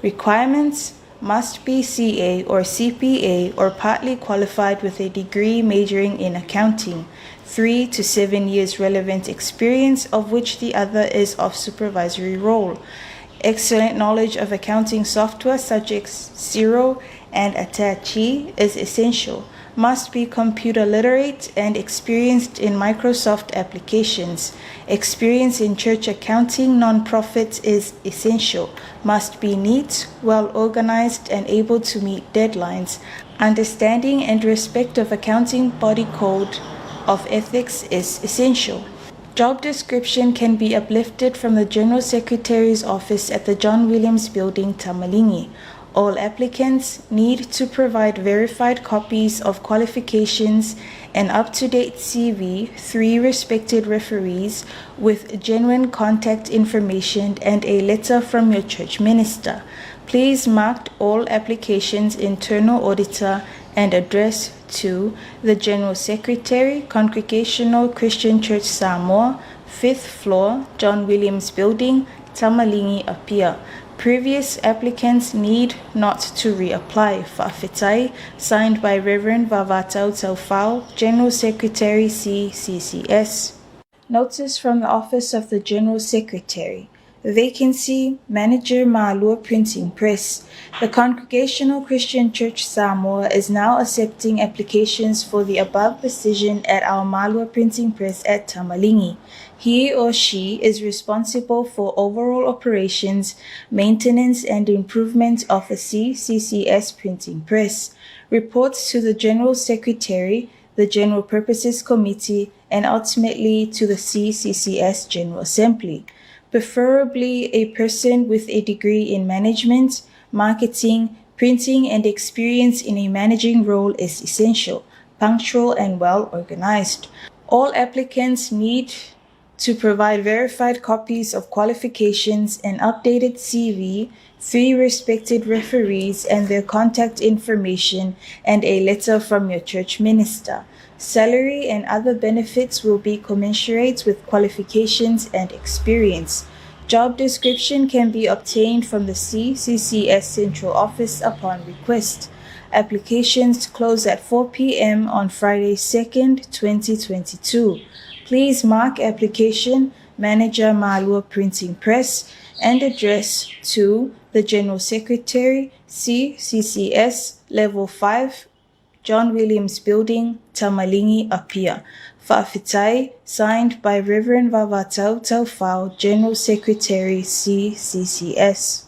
Requirements: must be CA or CPA or partly qualified with a degree majoring in accounting. 3 to 7 years relevant experience, of which the other is of supervisory role. Excellent knowledge of accounting software such as Xero and Atachi is essential. Must be computer literate and experienced in Microsoft applications. Experience in church accounting non-profits is essential. Must be neat, well organized, and able to meet deadlines. Understanding and respect of accounting body code of ethics is essential. Job description can be uplifted from the General Secretary's office at the John Williams Building, Tamalingi. All applicants need to provide verified copies of qualifications, an up-to-date CV, 3 respected referees with genuine contact information, and a letter from your church minister. Please mark all applications internal auditor and address to the General Secretary, Congregational Christian Church Samoa, 5th floor, John Williams Building, Tamalingi, Apia. Previous applicants need not to reapply. Fa'afetai, signed by Reverend Vavatau Taufao, General Secretary, CCCS. Notice from the Office of the General Secretary. Vacancy, Manager Malua Printing Press. The Congregational Christian Church Samoa is now accepting applications for the above position at our Malua Printing Press at Tamalingi. He or she is responsible for overall operations, maintenance, and improvement of the CCCS Printing Press. Reports to the General Secretary, the General Purposes Committee, and ultimately to the CCCS General Assembly. Preferably a person with a degree in management, marketing, printing, and experience in a managing role is essential, punctual, and well organized. All applicants need to provide verified copies of qualifications, an updated CV, 3 respected referees and their contact information, and a letter from your church minister. Salary and other benefits will be commensurate with qualifications and experience. Job description can be obtained from the CCCS Central Office upon request. Applications close at 4 p.m. on Friday 2nd, 2022. Please mark application Manager Malua Printing Press and address to the General Secretary, CCCS Level 5, John Williams Building, Tamalingi, Apia. Fa'afetai, signed by Reverend Vavatau Taufau, General Secretary, CCCS.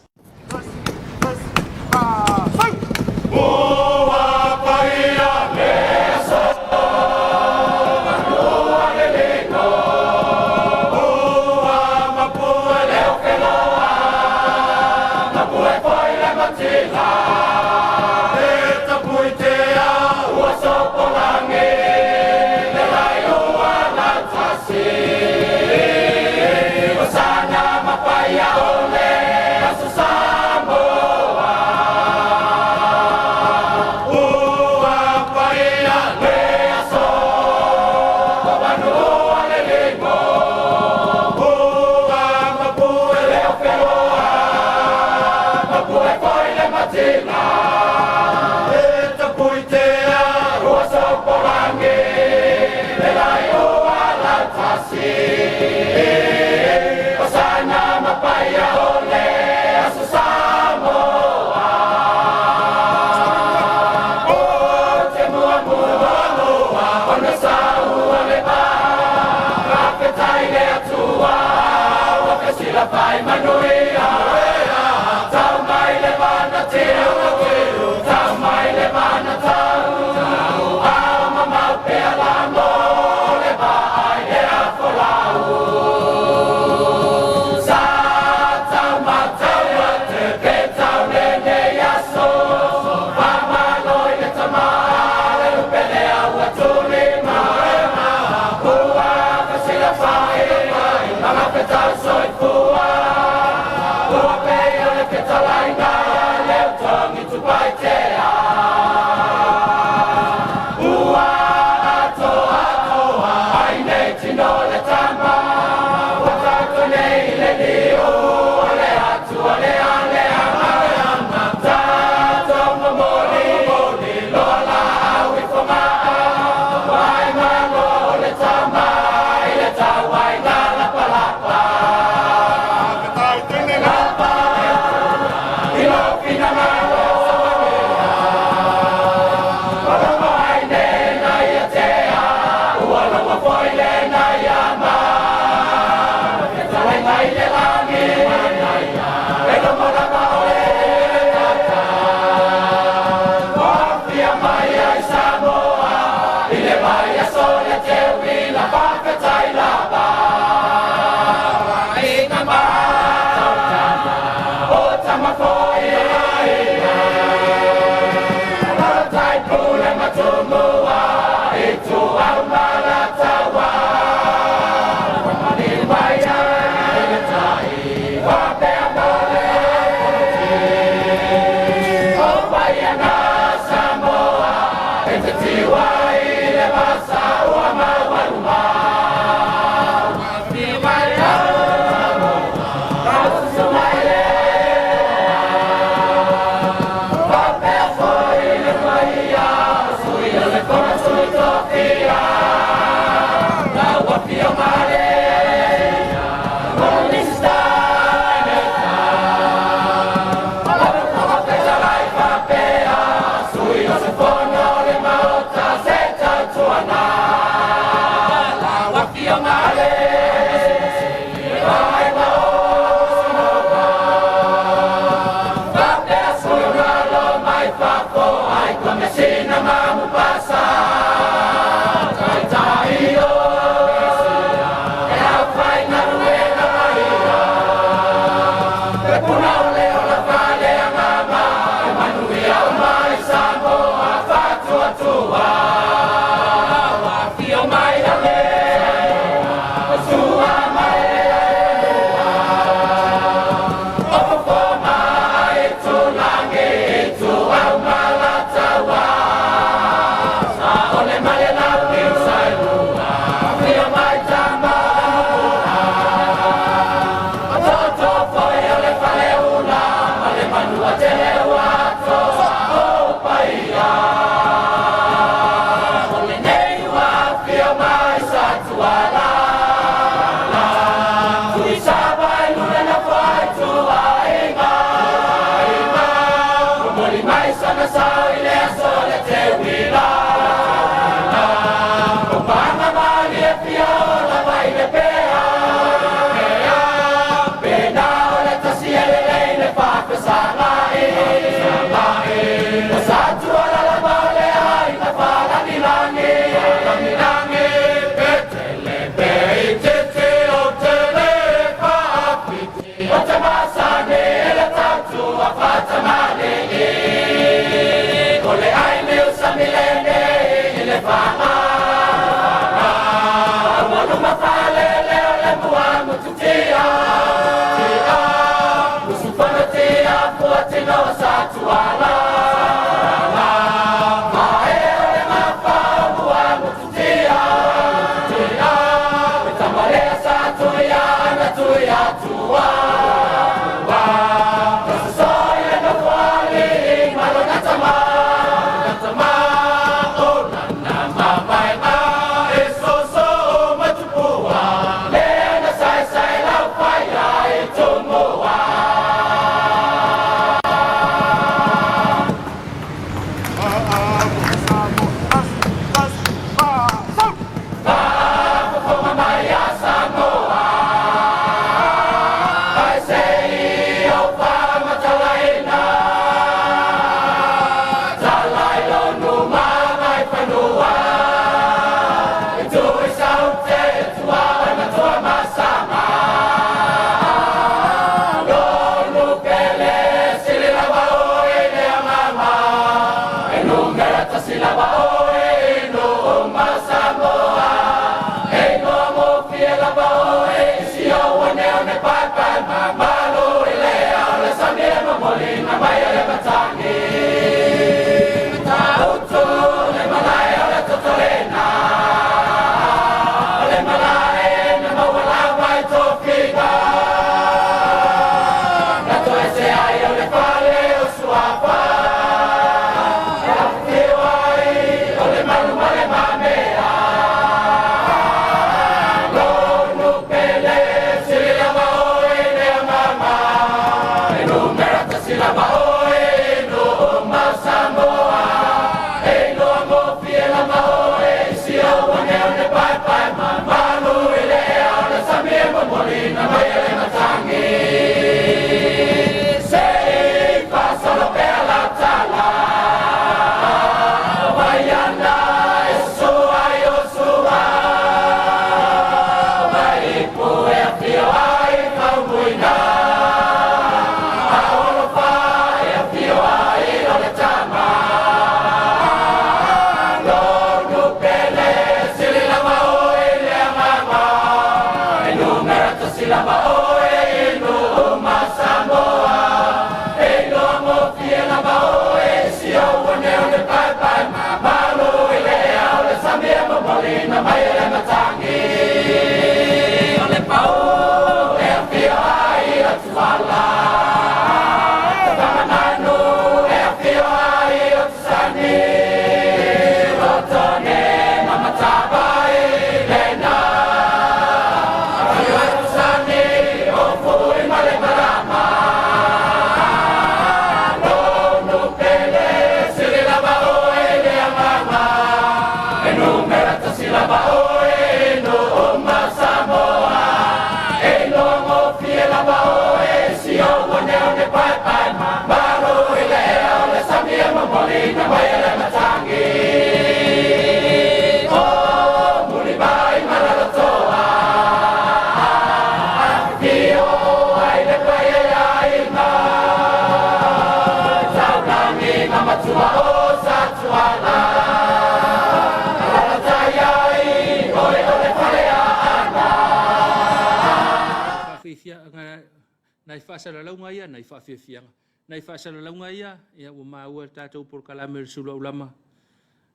Nai faasalalauga ia, nai faafiafiaga. Nai faasalalauga ia, ia ua maua le tatou polokalame o le sulu aulama,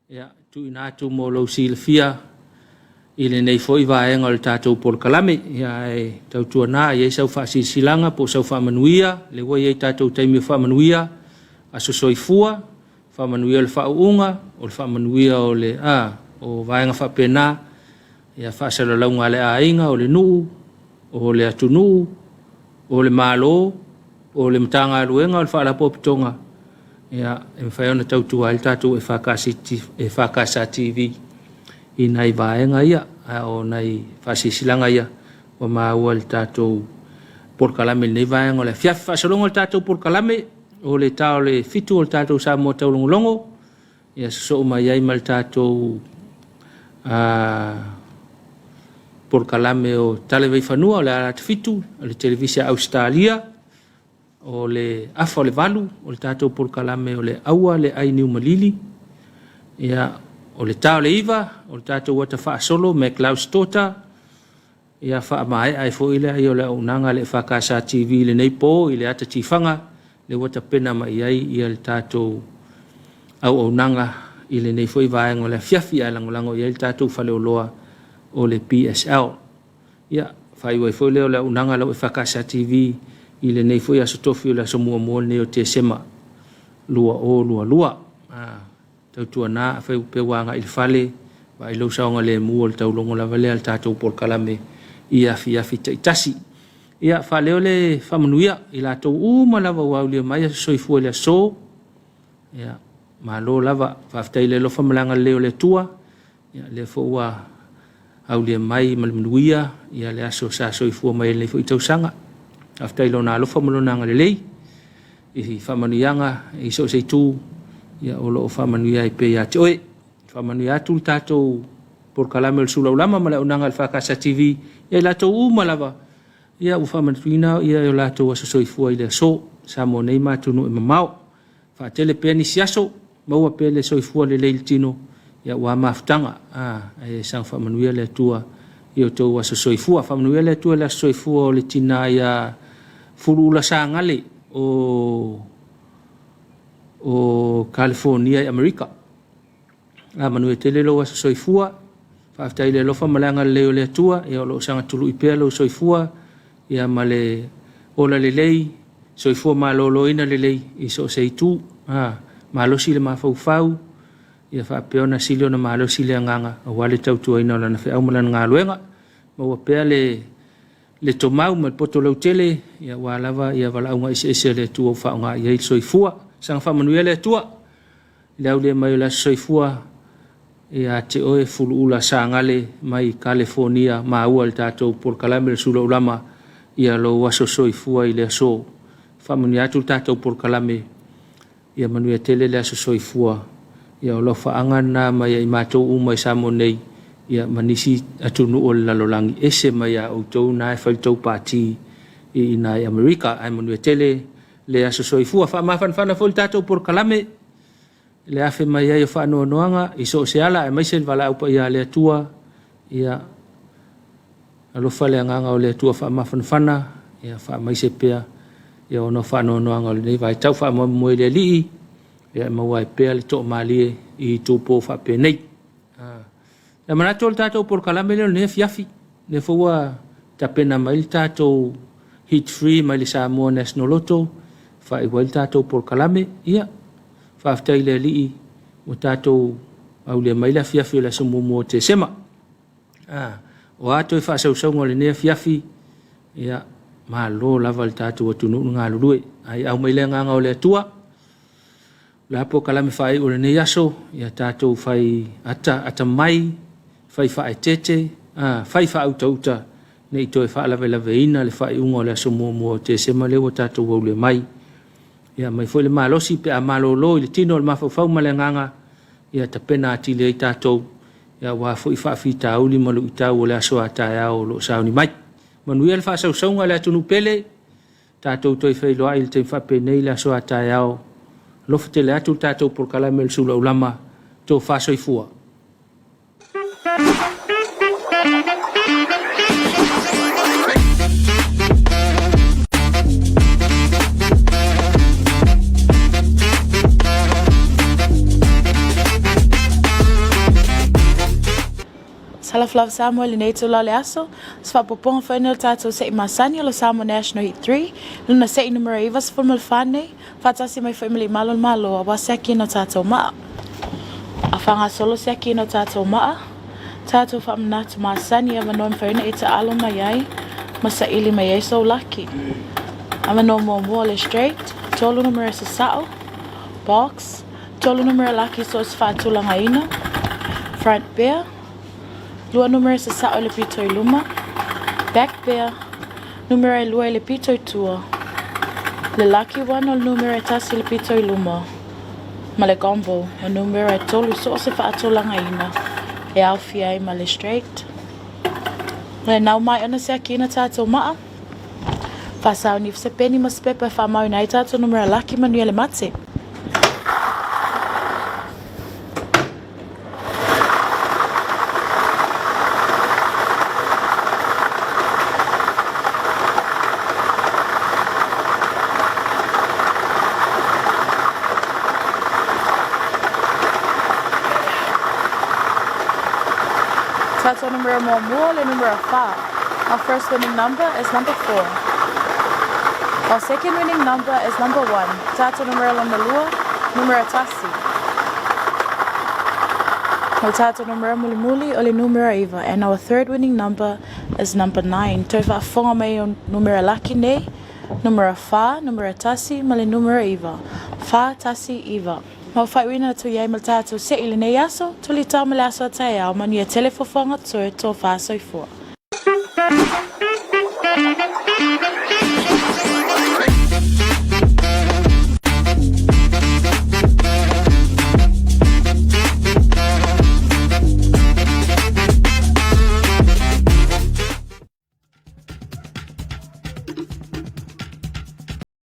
ia tuuina atu mo lou silafia i lenei foi vaega o le tatou polokalame. Ia ae tautuana i ai sau faasilasilaga po o sau faamanuia, lea ua i ai tatou taimi o faamanuia, aso soifua, faamanuia o le faauuga, o le faamanuia o le a, o vaega faapena, ia faasalalauga a le aiga, o le nuu, o le atunuu, o le Malo, o le Matagaluega, o le Faalapotopotoga, ia, e mafai ona tautua ai le tatou EFKS TV i nai vaega ia, a o nai faasilasilaga ia ua maua i le tatou polokalame i lenei vaega o le afiafi. Faasologa o le tatou polokalame, o le ta o le 7 o le tatou Samoa Taulogologo, ia sosoo mai ai ma le tatou polokalame o Tale Vaifanua o le ala 7 o le televise a Ausetalia, o le afa o le 8 o le tatou polokalame o le aua le ai niu malili, ia o le ta o le 9 o le tatou ata faasolo MacLeod's Daughter, ia faamaea ai foi lea ia o le auaunaga a le EFKS TV i lenei po i le ata tifaga lea ua tapena mai ai ia le tatou auaunaga i lenei foi vaega o le afiafi ae lagolago i ai le tatou faleoloa o le PSL. Ia, Faaiu ai foi lea o le auaunaga a lau EFKS TV i lenei foi aso tofi o le aso muamua lenei o Tesema 2022. Tautuana, afai pe ua agai i le fale, vaai lou saogalemu o le taulogo lava lea a le tatou polokalame i afiafi taitasi. Ia, faaleo le faamanuia i latou uma lava ua aulia mai aso soifua i le aso. Ia, malo lava, faafetai i le alofa ma le agalelei o le Atua. Ia, lea foi ua aulia mai ma le manuia ia le aso sa soifua mai ai lenei foi tausaga. Faafetai i lona alofa ma lona agalelei i faamanuiaga i so o se itu ia o lo o faamanuia ai pea ia te oe. Faamanuia atu le tatou polokalame o le Sulaulama ma le auaunaga a le FKS TV ia i latou uma lava ia ua faamanatuina ia o latou aso soifua i le aso Samoa nei ma atunuu e mamao. Faatele pea nisi aso, maua pea le soifua lelei i le tino, ia ua mafutaga, a, ae saga faamanuia le Atua i outou aso soifua. Faamanuia le Atua i le aso soifua o le tina ia Fuluula Sagale o o California i Amerika. A manuia tele lou aso soifua. Faafetai i le alofa ma le agalelei o le Atua, ia o lo o saga tului pea lou soifua, ia ma le ola lelei, soifua maloloina lelei i so o se itu. A, malosi le mafaufau, ia faapea ona sili ona malosi le agaga aua le tautuaina o lana feau ma lana galuega. Maua pea le le tomau ma le poto lautele, ia aua lava ia valaauga eseese a le Atua ua faaaoga i ai le soifua. Saga faamanuia le Atua i le aulia mai o le aso soifua ia te oe Fuluula Sagale mai Kalefonia maua i le tatou polokalame o le Sulaulama ia lou aso soifua i le aso. Faamanuia atu le tatou polokalame ia manuia tele le aso soifua. Ia o alofaaga lena mai ia i matou uma i Samoa nei ia ma nisi atunuu o le lalolagi ese mai ia outou na e fai le tou pati i ina i Amerika. Ae manuia tele le aso soifua. Faamafanafana foi le tatou polokalame le afe mai ai o faanoanoaga i so o se ala aemaise le valaau paia a le Atua. Ia alofa le agaga o le Atua faamafanafana, ia faamaise pea ia ona faanoanoaga o lenei vaitau. Faamoemoe i le Alii, ia e maua ai pea le toamalie i itupo faapenei. Ia manatu o le tatou polokalame lea o lenei afiafi, lea foi ua tapena mai le tatou Hit Free mai le Samoa National Lotto, faaiu ai le tatou polokalame. Ia, faafetai i le Alii ua tatou aulia mai le afiafi o le aso muamua o Tesema. Ah, o a toe faasausauga o lenei afiafi, ia, malo lava le tatou atunuu na galulue. Ai au mai le agaga o le Atua, le a polokalame faaiu o lenei aso, ia tatou fai ata, atamai, fai faaeteete, fai faautauta, ne i toe faalavelaveina le faaiuga o le aso muamua o Tesema lea ua tatou aulia mai. Ia aumai foi le malosi pe a malolo i le tino o le mafaufau ma le agaga, ia tapena atili ai tatou, ia aua foi faafitauli ma luitau o le aso a taeao o lo o sauni mai. Manuia le faasausauga a le atunuu pele, tatou toe feiloai i le taimi faapenei i le aso a taeao. Alofa tele atu le tatou polokalame o le Sulaulama, tofa soifua. Talofa lava Samoa i lenei itula o le aso. O se faaopoopoga foi lenei o le tatou se'i masani o le Samoa National Heat 3, lona se'i numera 94 nei, faatasi mai foi ma le Imalo o le Malo aua se akiina o tatou maa. A faagasolo se akiina o tatou maa, tatou faamanatu masani e avanoa e mafai ona e taalo mai ai ma saili mai ai sou laki. Avanoa muamua o le straight, 3 numera sasao, box, 3 numera laki so o se faatulagaina, front pair, 2 numera sasao i le pito i luma, back pair, numera e 2 i le pito i tua, le lucky one o le numera e 1 i le pito i luma, ma le combo o numera e 3 i so o se faatulagaina e aofia ai ma le straight. Le nau mai ona siakina tatou maa. Faasauni se peni ma se pepa e faamauina ai tatou numera laki manuia le mate. Tatou numera muamua le numera 4. Our first winning number is number 4. Our second winning number is number 1. Tātou numera lona lua, numera tasi. O tātou numera mulimuli o le numera iva. And our third winning number is number 9. Toe faafofoga mai o numera laki nei, numera fa, numera tasi ma le numera iva. Fa, tasi, iva. Ma ua faaiuina atu i ai ma le tātou seʻi i lenei aso, tulitao ma le aso a taeao, manuia tele fuafuaga toe, tofa soifua.